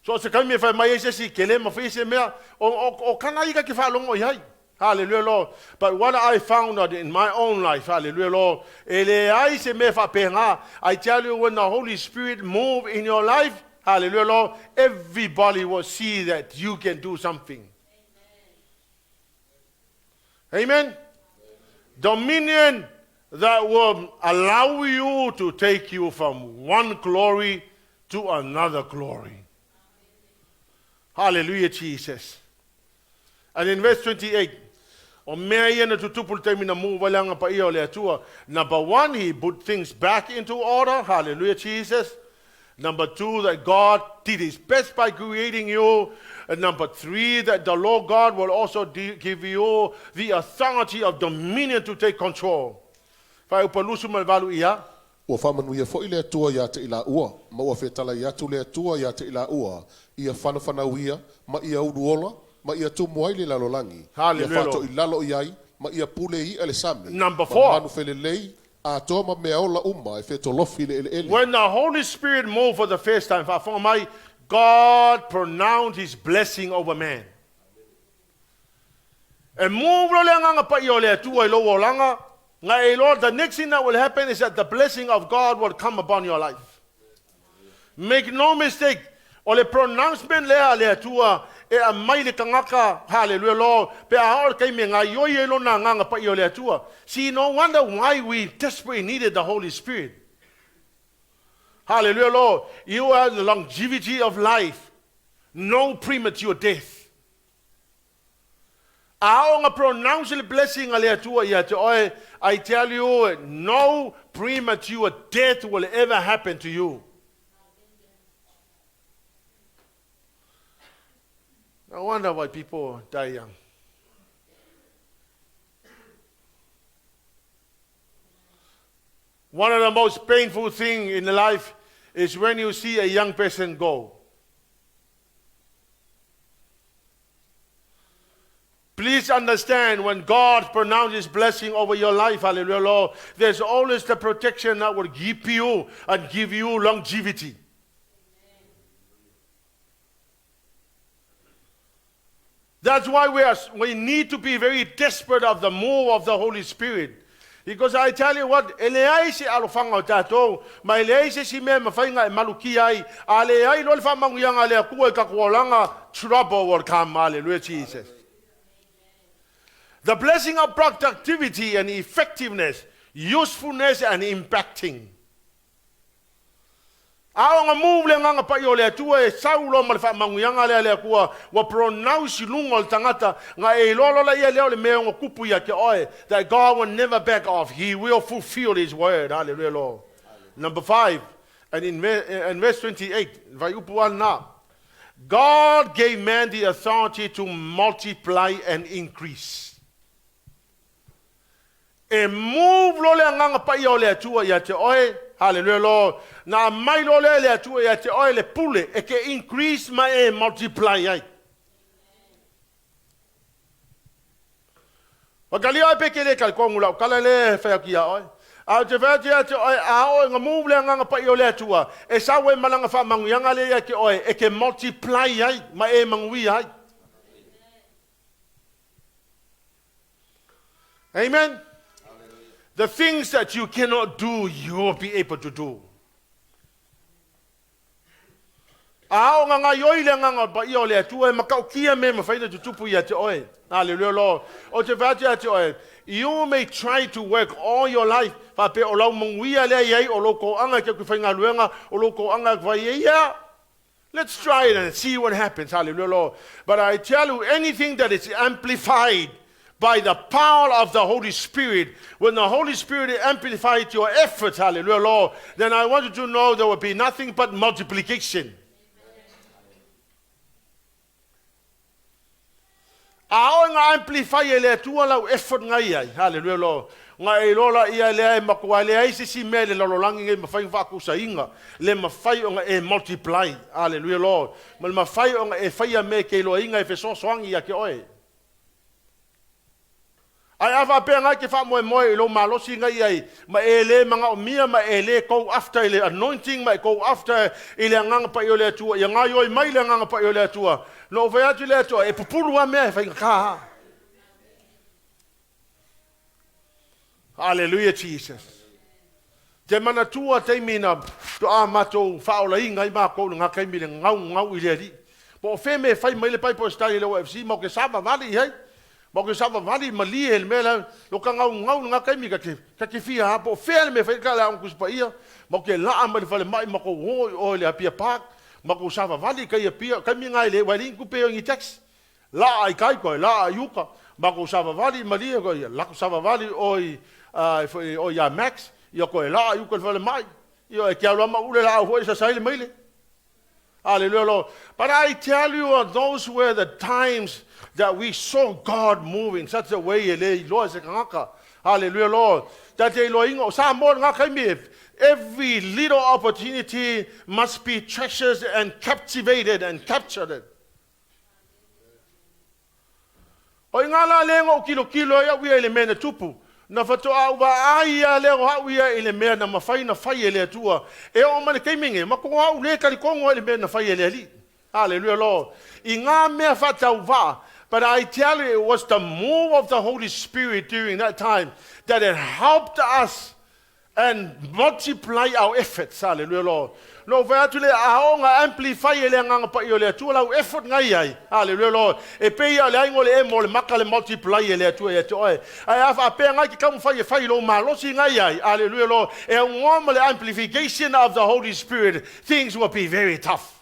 Speaker 1: So se taimi e fai mai ai se isi, ke le mafai se mea, o kana ia ke faalogo i ai. Hallelujah, Lord. But what I found out in my own life, hallelujah, Lord, e leai se mea faapena. I tell you, when the Holy Spirit move in your life, hallelujah, Lord, everybody will see that you can do something. Amen. Dominion that will allow you to take you from one glory to another glory. Hallelujah, Jesus. And in verse 28, o mea ia na tutupu le taimi na move ai le Agaga Paia o le Atua. Number one, he put things back into order. Hallelujah, Jesus. Number two, that God did his best by creating you. And number three, that the Lord God will also give you the authority of dominion to take control. Fuaiupu 28 ia.
Speaker 2: Ua faamanuia foi le Atua iā te i laua, ma ua fetalai atu le Atua iā te i laua, ia fanafanauia, ma ia uluola, ma ia tumu ai le lalolagi, ia
Speaker 1: Hallelujah.
Speaker 2: faatoilalo i ai, ma ia pule i i'a i le sami,
Speaker 1: Number
Speaker 2: ma
Speaker 1: four.
Speaker 2: manu felelei, atoa ma mea ola uma e fetolofi i le eleele.
Speaker 1: When the Holy Spirit moved for the first time, faafofoga mai, God pronounced his blessing over man. E move loa le Agaga Paia o le Atua i lou olaga, na e iloa, the next thing that will happen is that the blessing of God will come upon your life. Make no mistake, o le pronouncement lea a le Atua e aumai le tagata, hallelujah, Lord, pe a oo le taimi e gaoioi ai lona Agaga Paia o le Atua. See, no wonder why we desperately needed the Holy Spirit. Hallelujah, Lord. You have the longevity of life, no premature death. A oo ina pronounce le blessing a le Atua ia te oe, I tell you, no premature death will ever happen to you. No wonder why people die young. One of the most painful things in life is when you see a young person go. Please understand, when God pronounces blessing over your life, hallelujah, Lord, there's always the protection that will keep you and give you longevity. That's why we need to be very desperate of the move of the Holy Spirit. Because I tell you what, e leai se alofaga o tatou, ma e leai se isi mea e mafai ona e malukia ai, a leai loa le faamanuiaga a le Atua i tatou olaga, trouble will come. Hallelujah, Jesus. The blessing of productivity and effectiveness, usefulness and impacting. A oo ina move le Agaga Paia o le Atua e sau loa ma le faamanuiaga lea a le Atua ua pronounce i luga o le tagata, na e iloa loa laia lea o le mea e ono tupu ia te oe, that God will never back off, He will fulfill His word. Hallelujah, Lord. Number five, and in verse 28, fuaiupu a lena, God gave man the authority to multiply and increase. E move loa le Agaga Paia o le Atua ia te oe, hallelujah, Lord, na aumai loa lea e le Atua ia te oe le pule e te increase ma e multiply ai. Whakalia oe pe ke le talitonu lau tala lea e fai atu ia oe. A ou te fai atu ia te oe, a oo ina move le Agaga Paia o le Atua, e sau ai ma lana faamanuiaga lea ia te oe, e te multiply ai ma e manuia ai. Amen. The things that you cannot do, you will be able to do. A oo ina gaoioi le Agaga Paia o le Atua e matautia mea e mafai ona tutupu ia te oe. Hallelujah, Lord. Ou te fai atu ia te oe, you may try to work all your life, faapea o lau manuia lea i ai o lou toaga e te atu i faigaluega, o lou toaga e fai ai ia. Let's try it and see what happens. Hallelujah, Lord. But I tell you, anything that is amplified by the power of the Holy Spirit, when the Holy Spirit amplifies your efforts, hallelujah, Lord, then I want you to know there will be nothing but multiplication. A oo ina amplify e le Atua lau effort ngai ai, hallelujah, Lord. Ona e iloa laia lea e matua leai se isi mea i le lalolagi nei e mafai ona faatusaina le mafai ona e multiply. Hallelujah Lord. Ma le mafai ona e faia mea e te iloaina e fesoasoani ia te oe. Ae a faapea na e te faamoemoe i lou malosi na i ai, ma e le manaomia ma e le go after i le anointing ma e go after i le Agaga Paia o le Atua, ia gaoioi mai le Agaga Paia o le Atua. Na ou fai atu i le Atua, e pupulu lava mea e faigata lava. Hallelujah Jesus. Te manatua taimi na toa matou faaolaina ai makou i lena taimi i le gaugau i le Alii. Po o fea mea e fai mai le Bible study a le OFC, matou te savavali i ai. Matou te savavali malie i le mea lea, lo ta gaugau i lena taimi, ta te, ta te fia lava po o fea le mea e fai ai le Aoga Tusi Paia. Matou te laa mai le falemai matou o i o i le Apia Park, matou savavali i tai Apia, o taimi na e le, ua leai ni tupe e o i ni taxi. Laa i tai toe laa i uka, matou savavali malie koe ia, latou savavali oi foi oi ia Max, ia toe laa i uka i le falemai, ia e te alu lava ma ule laau foi e sasa ai le maile. Hallelujah Lord. But I tell you those were the times that we saw God move in such a way e le iloa e se tagata. Hallelujah Lord. Ta te iloaina o Samoa i lena taimi, every little opportunity must be treasured and captivated and captured. O i ngā la lea na ou tilotilo ai au ia i le mea na tupu, na faatoa ou vaai lava lea o au ia i le mea na mafai na fai e le Atua. E oo mai le taimi nei, matua au le talitonu ai i le mea na fai e le Alii. Hallelujah Lord. I ngā mea faatauvaa, but I tell you it was the move of the Holy Spirit during that time that it helped us and multiply our efforts. Hallelujah, Lord. Na ou fai atu lea, a oo na amplify e le Agaga Paia o le Atua lau effort na i ai. Hallelujah, Lord. E pei lava o le aiga o le emo o le maka le multiply e le Atua ia te oe. Ae a faapea nai te taumafai e fai i lou malosi na i ai. Hallelujah, Lord. E aunoa ma le amplification of the Holy Spirit, things will be very tough.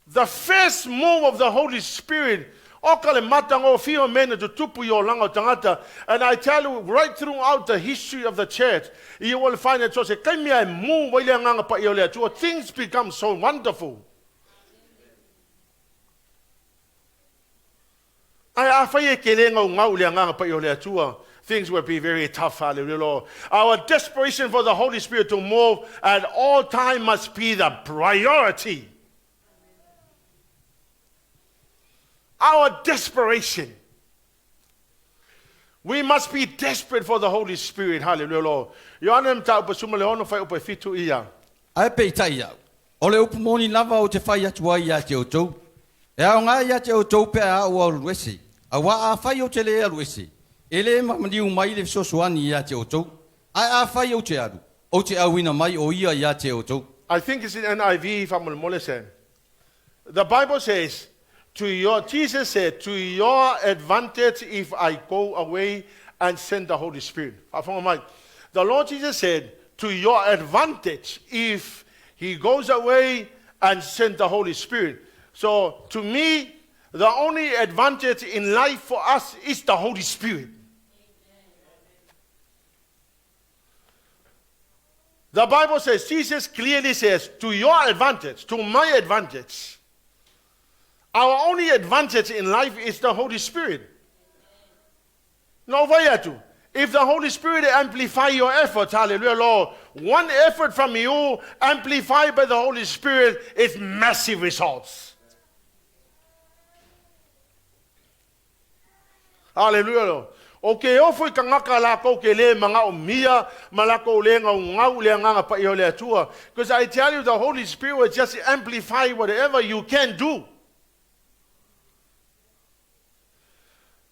Speaker 1: The first move of the Holy Spirit, oka le matagofie o mea na tutupu i olaga o tagata. And I tell you, right throughout the history of the church, you will find that so se taimi a e move ai le Agaga Paia o le Atua, things become so wonderful. Ae afai e te le gaugau i le Agaga Paia o le Atua, things will be very tough, hallelujah, Lord. Our desperation for the Holy Spirit to move at all time must be the priority. Our desperation. We must be desperate for the Holy Spirit, hallelujah, Lord. Ioane mataupu 16 fuaiupu e 7 ia.
Speaker 3: Ae peitai au, o le upu moni lava ou te fai atu ai ia te outou, e aoga ia te outou pe a ou alu ese, auā afai ou te le alu ese, e le maliu mai le fesoasoani ia te outou, ae afai ou te alu, ou te auina mai o ia ia te outou.
Speaker 1: I think it's in NIV faamolemole se. The Bible says, to your, Jesus said, to your advantage if I go away and send the Holy Spirit. Faafofoga mai. The Lord Jesus said, to your advantage if he goes away and send the Holy Spirit. So to me, the only advantage in life for us is the Holy Spirit. The Bible says, Jesus clearly says, to your advantage, to my advantage. Our only advantage in life is the Holy Spirit. No fai atu. If the Holy Spirit amplify your efforts, hallelujah, Lord, one effort from you amplified by the Holy Spirit is massive results. Hallelujah. O ke ofo i tagata lakou ke le manaomia ma lakou le gaugau i le Agaga Paia o le Atua. Because I tell you the Holy Spirit will just amplify whatever you can do.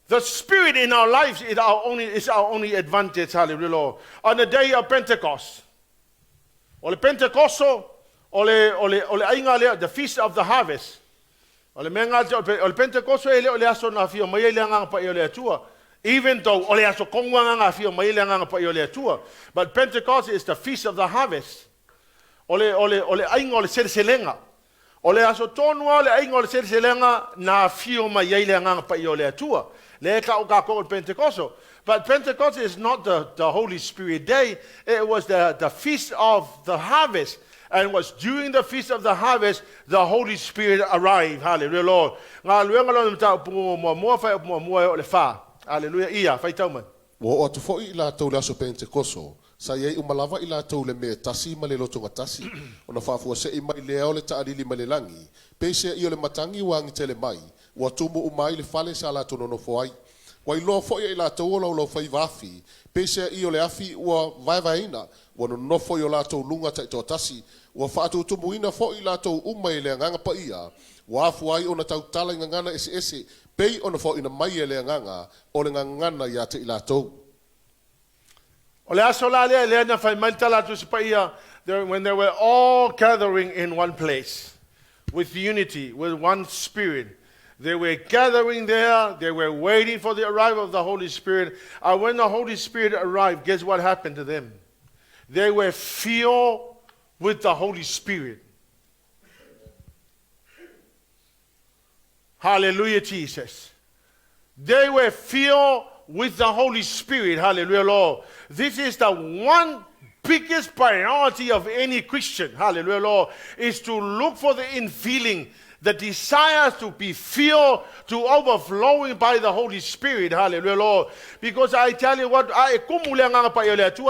Speaker 1: The Spirit in our lives is our only, is our only advantage. Hallelujah, Lord. On the day of Pentecost, o le Pentecosto, o le, o le, o le aiga lea, the feast of the harvest. O le mea ngā o le Pentecosto e le o le aso na afio mai ai le Agaga Paia o le Atua. Even though o le aso tonu lava na afio mai ai le Agaga Paia o le Atua. But Pentecost is the feast of the harvest. O le, o le, o le aiga o le seleselega. O le aso tonu lava o le aiga o le seleselega na afio mai ai le Agaga Paia o le Atua. Lea e ta'u tātou o le Pentekoso. But Pentecost is not the Holy Spirit day, it was the feast of the harvest. And was during the feast of the harvest the Holy Spirit arrived. Hallelujah, Lord. Galuega lona mataupu muamua, fuaiupu muamua e oo i le 4. Aleluia. Ia, faitau mai.
Speaker 2: Ua oo atu foi i latou i le aso Penetekoso, sa i ai uma lava i latou i le mea e tasi ma le lotogatasi, ona faafuasei mai lea o le taalili mai le lagi, peiseai o le matagi ua agitele mai, ua tumu uma ai le fale sa latou nonofo ai. Ua iloa foi e i latou o laulaufaiva afi, peiseai o le afi ua vaevaeina, ua nonofo i o latou luga taitoatasi, ua faatutumuina foi i latou uma i le Agaga Paia, ua afua ai ona tautala i gagana eseese, pei ona foaina mai e le Agaga o le gagana ia te i latou.
Speaker 1: O le aso la lea, lea na fai mai le tala a Tusi Paia, when they were all gathering in one place, with unity, with one spirit. They were gathering there, they were waiting for the arrival of the Holy Spirit. And when the Holy Spirit arrived, guess what happened to them? They were filled with the Holy Spirit. Hallelujah, Jesus. They were filled with the Holy Spirit. Hallelujah, Lord. This is the one biggest priority of any Christian. Hallelujah, Lord. Is to look for the infilling, the desire to be filled to overflowing by the Holy Spirit. Hallelujah, Lord. Because I tell you what, I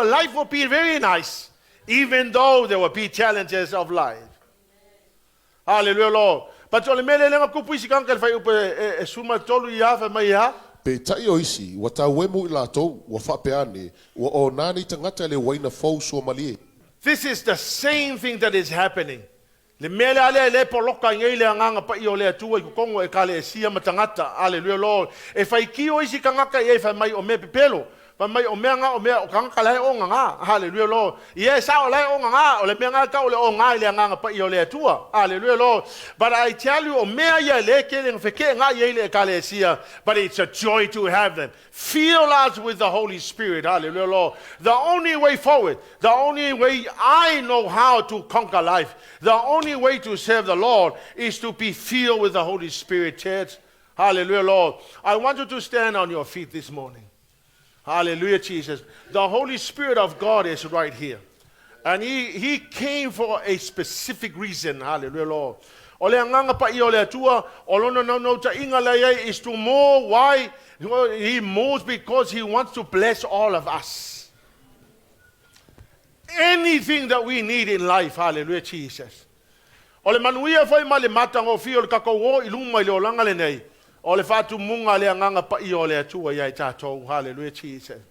Speaker 1: life will be very nice, even though there will be challenges of life. Hallelujah, Lord. But o le mea lea na kupu isi kanga le fai upe e suma tolu ia fa mai ia.
Speaker 2: Peitai o isi, ua tauemu i latou, ua faapea ane, ua ona nei tagata i le uaina fou suamalie.
Speaker 1: This is the same thing that is happening. Le mea lea lea le poloka i nei le Agaga Paia o le Atua i totonu o ekalesia ma tagata. Hallelujah, Lord. E faitio isi tagata i ai fai mai o mea pepelo. Fai mai o mea nga o mea o tagata la e o ngā. Hallelujah, Lord. Ia e sao la e o ngā. O le mea ngā ka o le o ngā i le Agaga Paia o le Atua. Hallelujah, Lord. But I tell you, o mea ia le ke le wheke ngā i le ekalesia. But it's a joy to have them. Fill us with the Holy Spirit. Hallelujah, Lord. The only way forward, the only way I know how to conquer life, the only way to serve the Lord is to be filled with the Holy Spirit, church. Hallelujah, Lord. I want you to stand on your feet this morning. Hallelujah, Jesus. The Holy Spirit of God is right here. And he came for a specific reason. Hallelujah, Lord. O le Agaga Paia o le Atua, o lona naunautaiga la iai is to more. Why? He moves because he wants to bless all of us. Anything that we need in life, hallelujah, Jesus. O le manuia foi ma le matagofie o le tatou o i luma i le olaga lenei, o le faatumuga a le Agaga Paia o le Atua ia i tatou. Hallelujah, Jesus.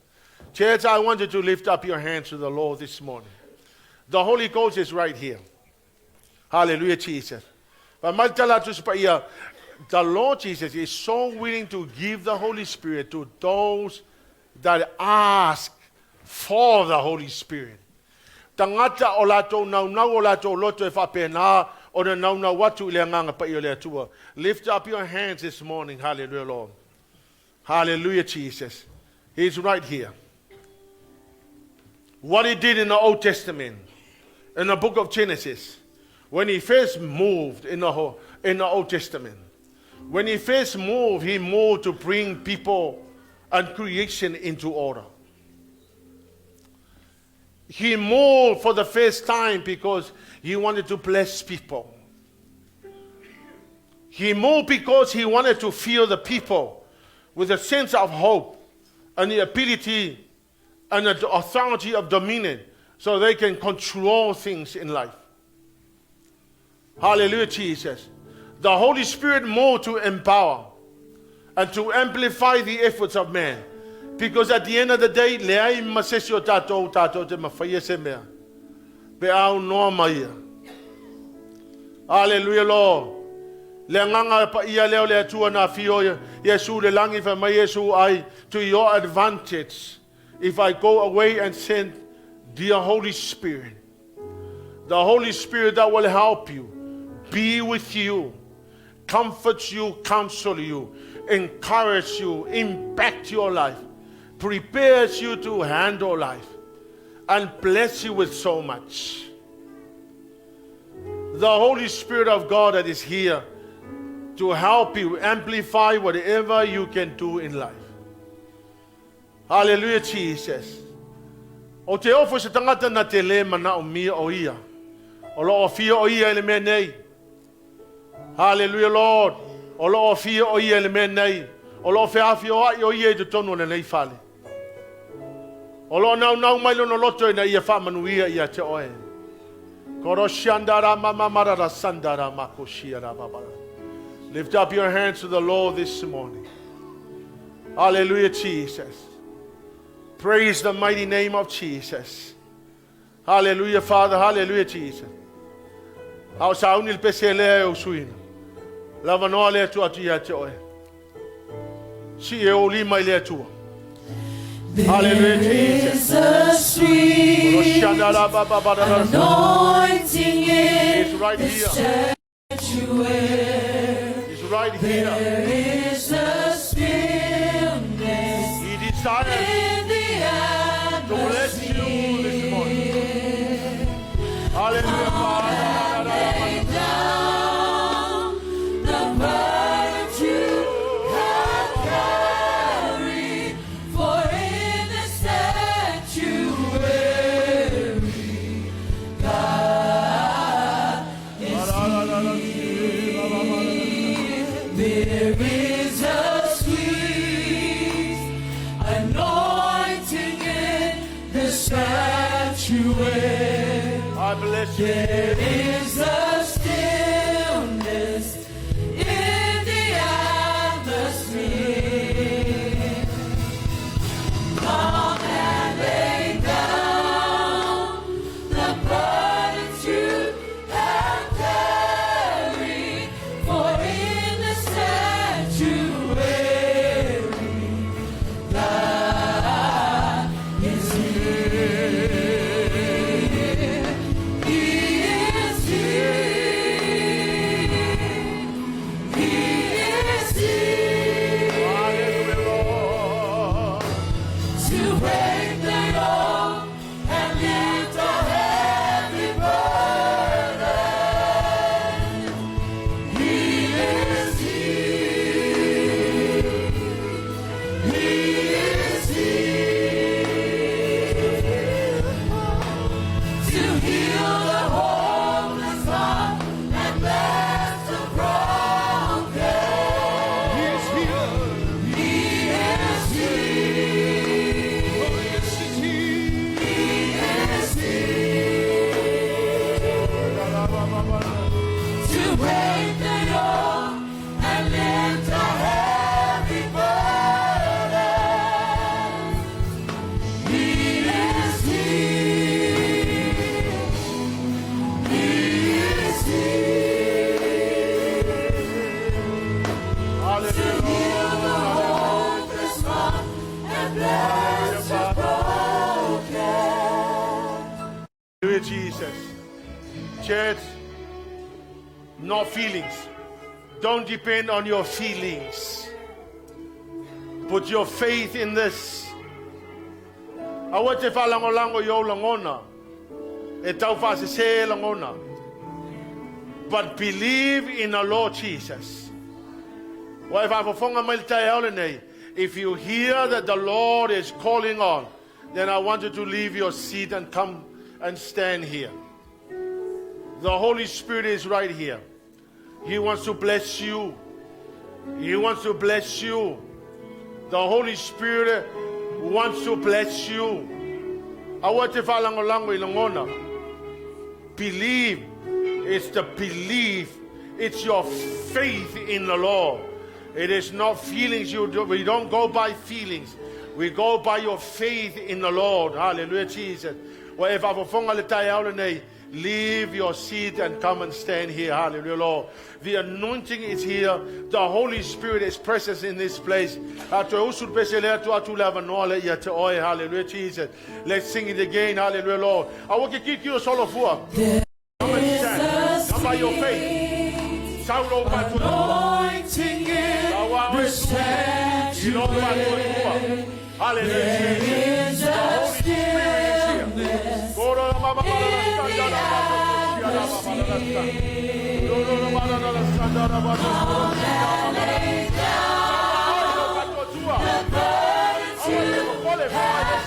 Speaker 1: Church, I want you to lift up your hands to the Lord this morning. The Holy Ghost is right here. Hallelujah, Jesus. But the Lord Jesus is so willing to give the Holy Spirit to those that ask for the Holy Spirit. Tagata o latou naunau o latou loto e faapena ona naunau atu i le Agaga Paia o le Atua. Lift up your hands this morning. Hallelujah, Lord. Hallelujah, Jesus. He's right here. What he did in the Old Testament, in the book of Genesis, when he first moved in the Old Testament, when he first moved, he moved to bring people and creation into order. He moved for the first time because he wanted to bless people. He moved because he wanted to fill the people with a sense of hope and the ability and the authority of dominion so they can control things in life. Hallelujah, Jesus. The Holy Spirit moved to empower and to amplify the efforts of man. Because at the end of the day, leai ma se isi o tatou tatou te mafaia se mea. Pe aunoa ma ia. Hallelujah, Lord. Le Agaga Paia lea o le Atua na afio Iesu le lagi fai mai Iesu ai to your advantage if I go away and send the Holy Spirit. The Holy Spirit that will help you, be with you, comfort you, counsel you, encourage you, impact your life, prepares you to handle life, and bless you with so much. The Holy Spirit of God that is here to help you amplify whatever you can do in life. Hallelujah, Jesus. O te ofo se tagata na te le manaomia o ia. O lo o fia o ia i le mea nei. Hallelujah, Lord. O lo o fia o ia i le mea nei. O loo feafioai o ia i totonu o lenei fale. O loo naunau mai lona loto ina ia faamanuia ia te oe. Koroshandara mama marara sandara makoshiara baba. Lift up your hands to the Lord this morning. Hallelujah, Jesus. Praise the mighty name of Jesus. Hallelujah, Father. Hallelujah, Jesus. A o sauni le pese lea e o suina. Lava noa le Atua atu ia te oe. Si e o lima i le Atua. Hallelujah, Jesus.
Speaker 4: Is a sweet
Speaker 1: Koroshandara baba barara.
Speaker 4: anointing in
Speaker 1: It's right here.
Speaker 4: sanctuary.
Speaker 1: It's right here.
Speaker 4: There is a stillness
Speaker 1: He desires
Speaker 4: in the
Speaker 1: to bless you this morning. Hallelujah, Father.
Speaker 4: Lay down the burdens you have carried, for in the sanctuary, God is here. There is a sweet anointing in the sanctuary.
Speaker 1: I bless you.
Speaker 4: There is a stillness in the atmosphere. Come and lay down the burdens you have carried, for in the sanctuary, God is here. He is here. He is here
Speaker 1: Hallelujah, Lord.
Speaker 4: to break the yoke and lift the heavy burden. He is here. He is here to heal the hopeless heart and bless the broken.
Speaker 5: He is here.
Speaker 4: He is here.
Speaker 5: Oh, yes, he's here.
Speaker 4: He is here to break the yoke and lift a heavy burden. He is here. He is here to heal the hopeless heart and bless the broken.
Speaker 1: Hallelujah, Jesus. Church, not feelings. Don't depend on your feelings. Put your faith in this. Aua te faalagolago i ou lagona. E taufaasese lagona. But believe in the Lord Jesus. Ua e faafofoga mai le taeao lenei. If you hear that the Lord is calling on, then I want you to leave your seat and come and stand here. The Holy Spirit is right here. He wants to bless you. He wants to bless you. The Holy Spirit wants to bless you. Aua te faalagolago i lagona. Believe. It's the belief. It's your faith in the Lord. It is not feelings. We don't go by feelings. We go by your faith in the Lord. Hallelujah, Jesus. Ua e faafofoga le taeao lenei. Leave your seat and come and stand here. Hallelujah, Lord. The anointing is here. The Holy Spirit is present in this place. A toe usu le pese lea tuu atu le avanoa lea ia te oe. Hallelujah, Jesus. Let's sing it again. Hallelujah, Lord. Aua ke kikio solofua. Come and stand. Come by your faith. Saulo pa tu.
Speaker 4: Anointing in the sanctuary.
Speaker 1: Hallelujah,
Speaker 4: There
Speaker 1: Jesus.
Speaker 4: is
Speaker 1: The
Speaker 4: a
Speaker 1: Holy Spirit is here.
Speaker 4: stillness in the atmosphere. Come and lay down the burdens you have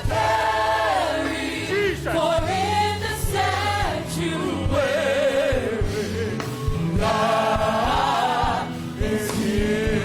Speaker 4: carried,
Speaker 1: Jesus.
Speaker 4: for in the sanctuary, God is here.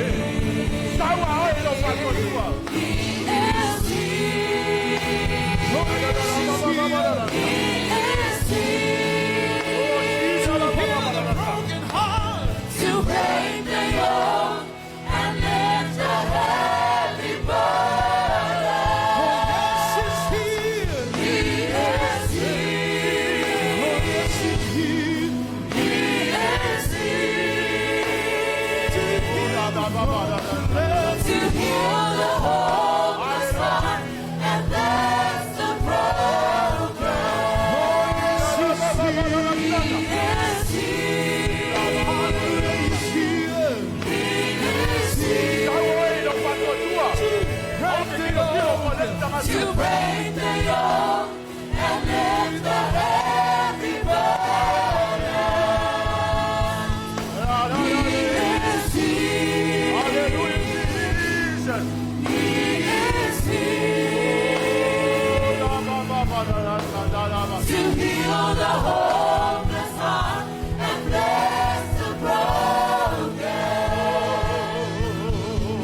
Speaker 4: the hopeless heart and bless the broken.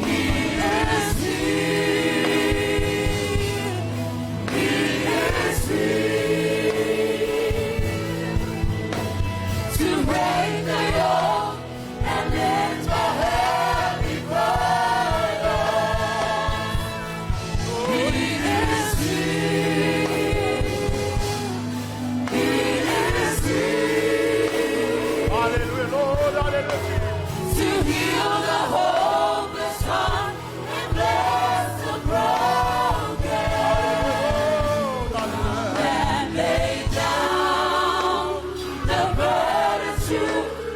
Speaker 4: He is here. He is here to break the yoke and lift the heavy burden. He is here. He is here
Speaker 1: Hallelujah, Lord, hallelujah.
Speaker 4: to heal the hopeless heart and bless the broken. And lay down the burdens you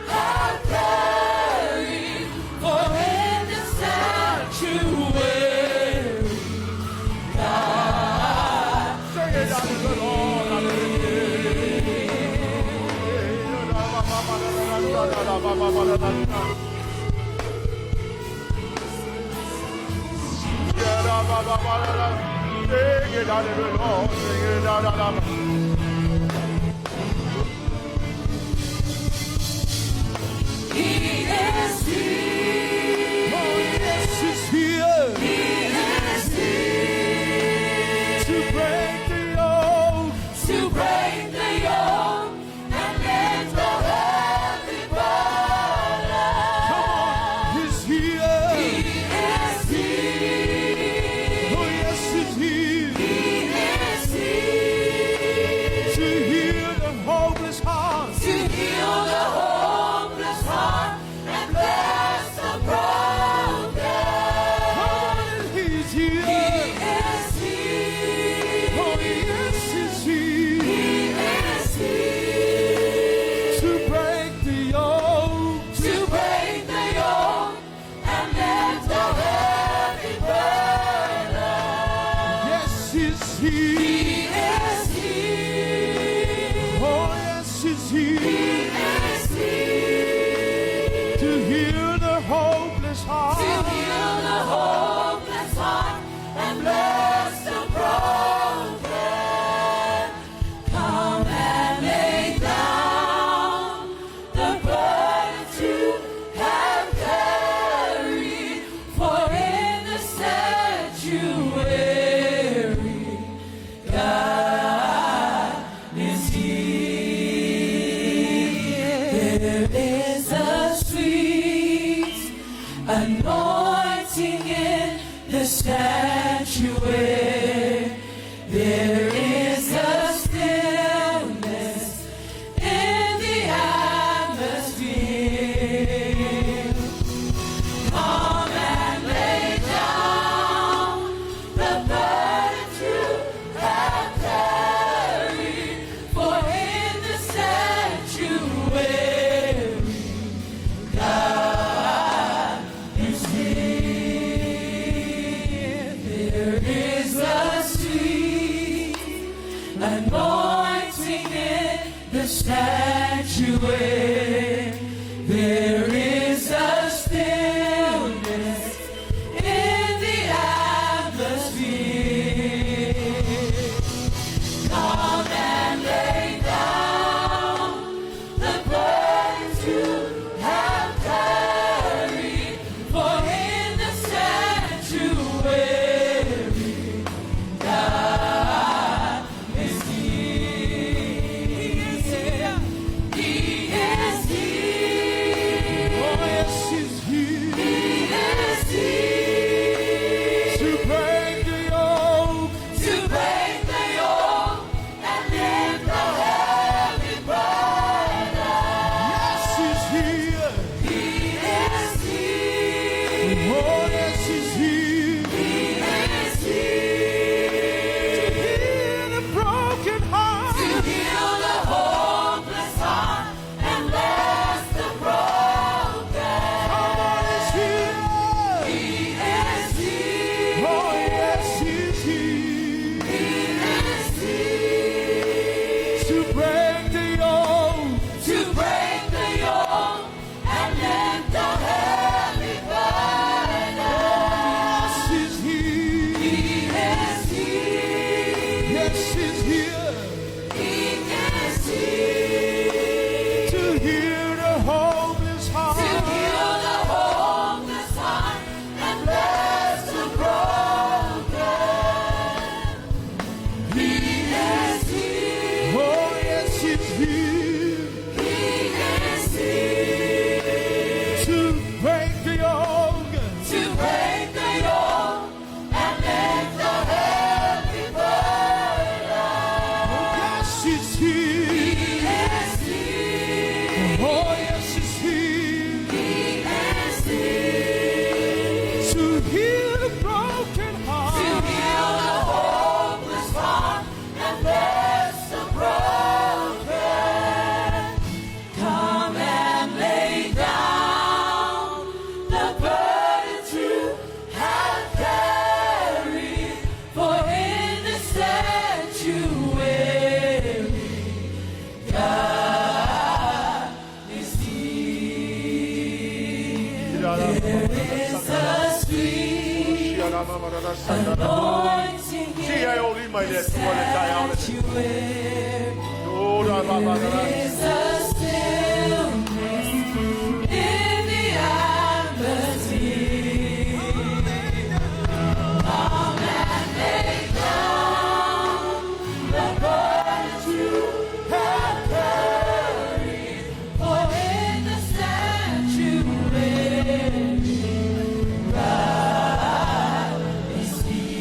Speaker 4: have carried, for in the sanctuary, God
Speaker 1: Sing it, hallelujah, Lord, hallelujah. Sing it, hallelujah, Lord, sing it, hallelujah.
Speaker 4: He is here.
Speaker 5: Oh, yes, he's here
Speaker 4: He is here
Speaker 5: to break the yoke.
Speaker 4: to break the yoke and lift the heavy burden.
Speaker 5: Come on, he's here.
Speaker 4: He is here.
Speaker 5: Oh, yes, he's here
Speaker 4: He is here
Speaker 5: to heal the hopeless heart.
Speaker 4: to heal the hopeless heart and bless the broken.
Speaker 5: Come on, he's
Speaker 4: He
Speaker 5: here.
Speaker 4: is here.
Speaker 5: Oh, yes, he's here
Speaker 4: He is here
Speaker 5: to break the yoke.
Speaker 4: to break the yoke and lift the heavy burden.
Speaker 5: Yes, he's here.
Speaker 4: He is here.
Speaker 5: Oh, yes, he's here
Speaker 4: He is here
Speaker 5: to heal the hopeless
Speaker 4: to
Speaker 5: heart.
Speaker 4: heal the hopeless heart and bless the broken. Come and lay down the burdens you have carried, for in the sanctuary, God is here. There is a sweet anointing in the sanctuary. There is a stillness in the atmosphere. Come and lay down the burdens you have carried, for in the sanctuary, God is here. There is a sweet anointing in the sanctuary. There is a stillness in the atmosphere. Come and lay down the burdens you have carried, for in the sanctuary, God is here. He is here. He is here.
Speaker 5: Yes, He's here.
Speaker 4: He is here
Speaker 5: To break the yoke.
Speaker 4: to break the yoke and lift the heavy burden.
Speaker 5: Oh, yes, He's here.
Speaker 4: He is here.
Speaker 5: Oh, yes, He's here.
Speaker 4: He is here
Speaker 5: To heal the broken
Speaker 4: to
Speaker 5: heart.
Speaker 4: heal the hopeless heart and bless the broken. Come and lay down the burdens you have carried, for in the sanctuary, God is here. There is a sweet anointing
Speaker 1: Tia e o lima i le atua le taeao lenei.
Speaker 4: sanctuary.
Speaker 1: Ora ba ba ra ra.
Speaker 4: Is a stillness in the atmosphere. Come and lay down the burdens you have carried, for in the sanctuary, God is here.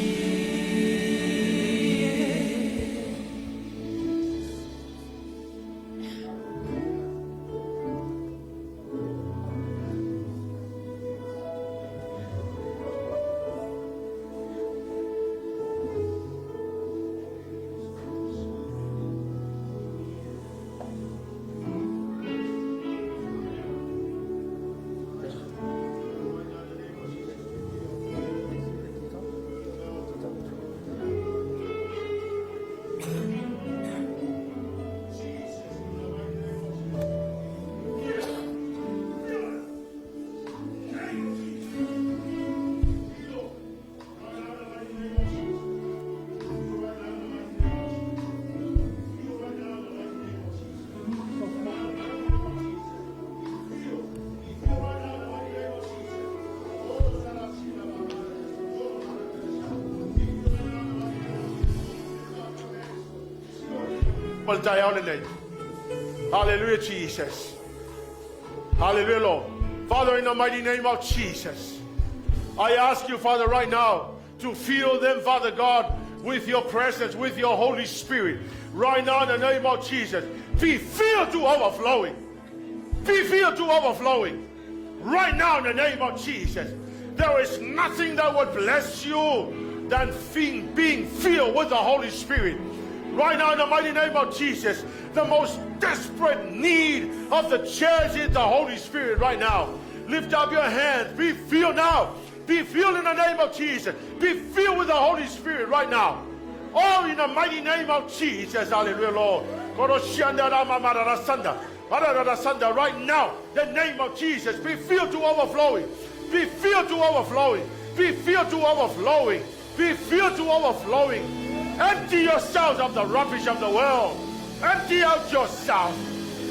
Speaker 1: O le taeao lenei. Hallelujah, Jesus. Hallelujah, Lord. Father, in the mighty name of Jesus, I ask you, Father, right now to fill them, Father God, with your presence, with your Holy Spirit. Right now, in the name of Jesus, be filled to overflowing. Be filled to overflowing. Right now, in the name of Jesus, there is nothing that would bless you than being filled with the Holy Spirit. Right now, in the mighty name of Jesus, the most desperate need of the church is the Holy Spirit right now. Lift up your hands. Be filled now. Be filled in the name of Jesus. Be filled with the Holy Spirit right now. Oh, in the mighty name of Jesus. Hallelujah, Lord. Right now, the name of Jesus, be filled to overflowing. Be filled to overflowing. Be filled to overflowing. Be filled to overflowing. Empty yourselves of the rubbish of the world. Empty out yourself.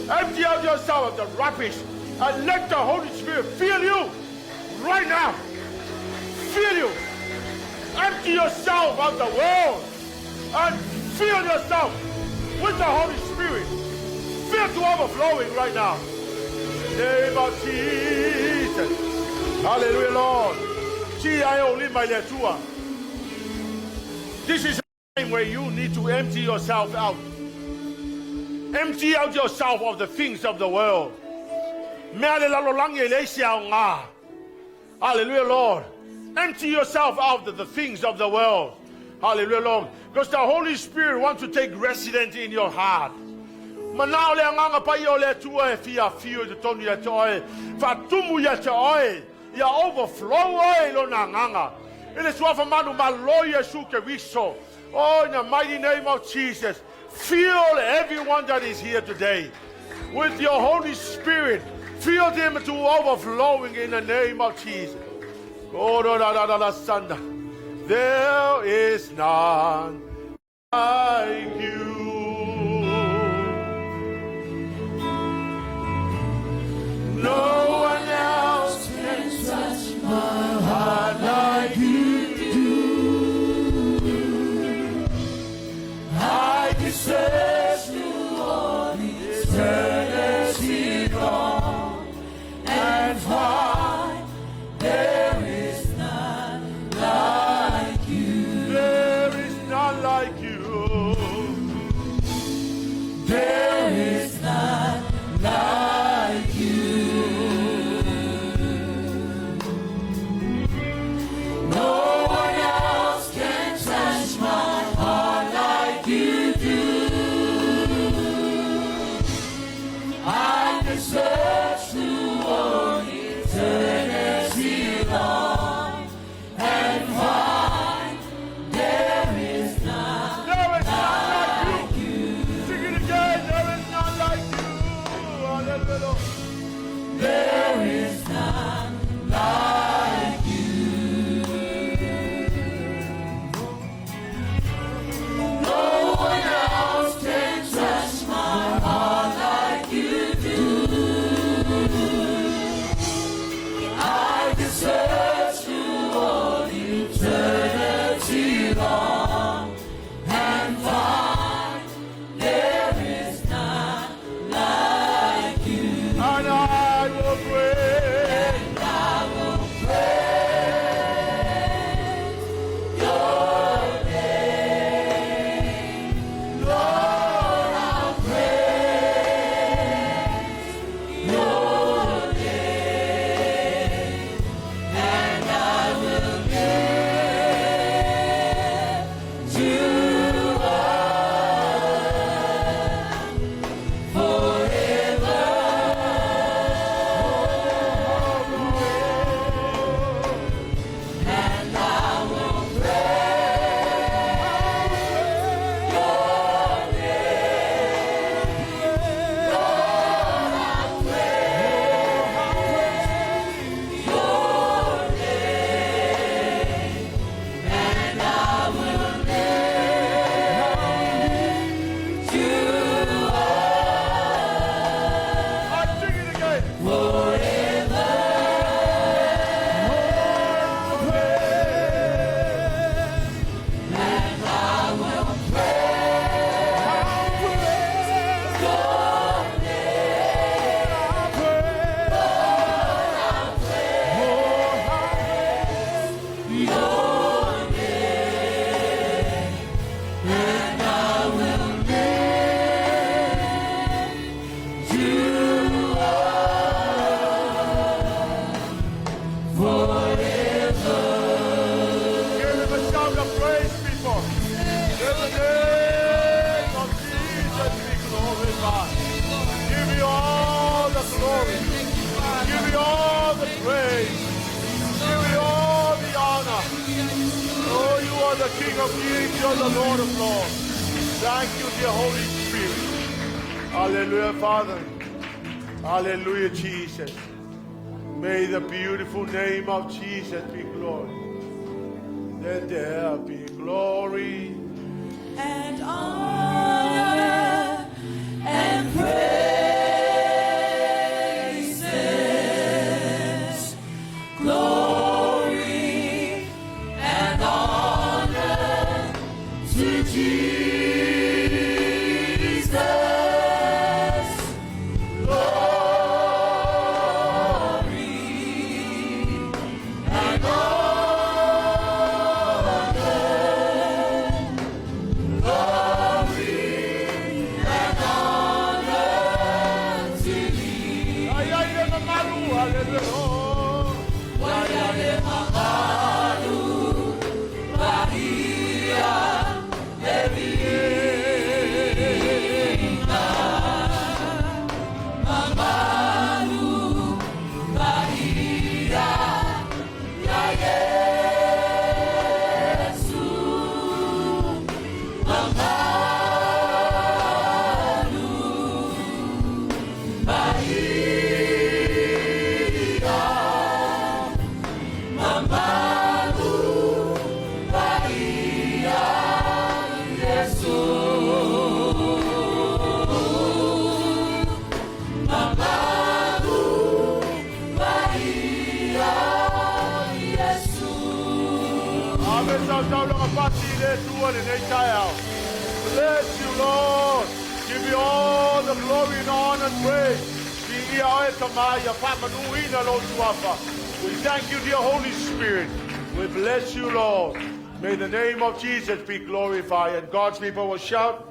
Speaker 1: Empty out yourself of the rubbish and let the Holy Spirit fill you right now. Fill you. Empty yourself of the world and fill yourself with the Holy Spirit. Fill to overflowing right now. Name of Jesus. Hallelujah, Lord. G.I.O. lima i le Atua. This is a time where you need to empty yourself out. Empty out yourself of the things of the world. Mea le lalolagi e leai se aoga. Hallelujah, Lord. Empty yourself out of the things of the world. Hallelujah, Lord. Because the Holy Spirit wants to take residence in your heart. Manao le agaga paia o le Atua e fia afio i totonu ia te oe, faatumu ia te oe, ia overflow oe i lona agaga. I le suafa manumalo Iesu Keriso. Oh, in the mighty name of Jesus, fill everyone that is here today with your Holy Spirit. Fill them to overflowing in the name of Jesus. Oh, da, da, da, da, da, sanda. There is none like you. No one else can touch my heart like you do. I could search through all Hallelujah, Lord.
Speaker 4: There is none like you. No one else can touch my heart like you do. I could search through all eternity long and find there is none like you.
Speaker 1: And I will pray.
Speaker 4: And I will praise your name. Lord, I'll praise your name. And I will live to worship forever. And I will praise your name. Lord, I'll praise your name. And I will live to
Speaker 1: I sing it again.
Speaker 4: forever. And I will praise your name. Lord, I'll praise your name. And I will live to forever.
Speaker 1: Give him a shout of praise, people. Let the name of Jesus be glorified. Give you all the glory. Give you all the praise. Give you all the honor. Oh, you are the King of Kings. You are the Lord of Lords. Thank you, dear Holy Spirit. Hallelujah, Father. Hallelujah, Jesus. May the beautiful name of Jesus be glorified. Let there be glory.
Speaker 4: And honor and praises, glory and honor to Jesus. Glory and honor. Glory and honor to thee.
Speaker 1: Ay, ay, le mamalu, hallelujah.
Speaker 4: Wayale mamalu, Maria, Levina. Mamalu, Maria, ya Yesu. Mamalu, Maria. Mamalu, Maria, Yesu. Mamalu, Maria, Yesu.
Speaker 1: Ave sau sau longa pasi le tua le nei taeao. Bless you, Lord. Give you all the glory and honor and praise. Viia oe tama ia faamanuina lou suafa. We thank you, dear Holy Spirit. We bless you, Lord. May the name of Jesus be glorified. And God's people will shout.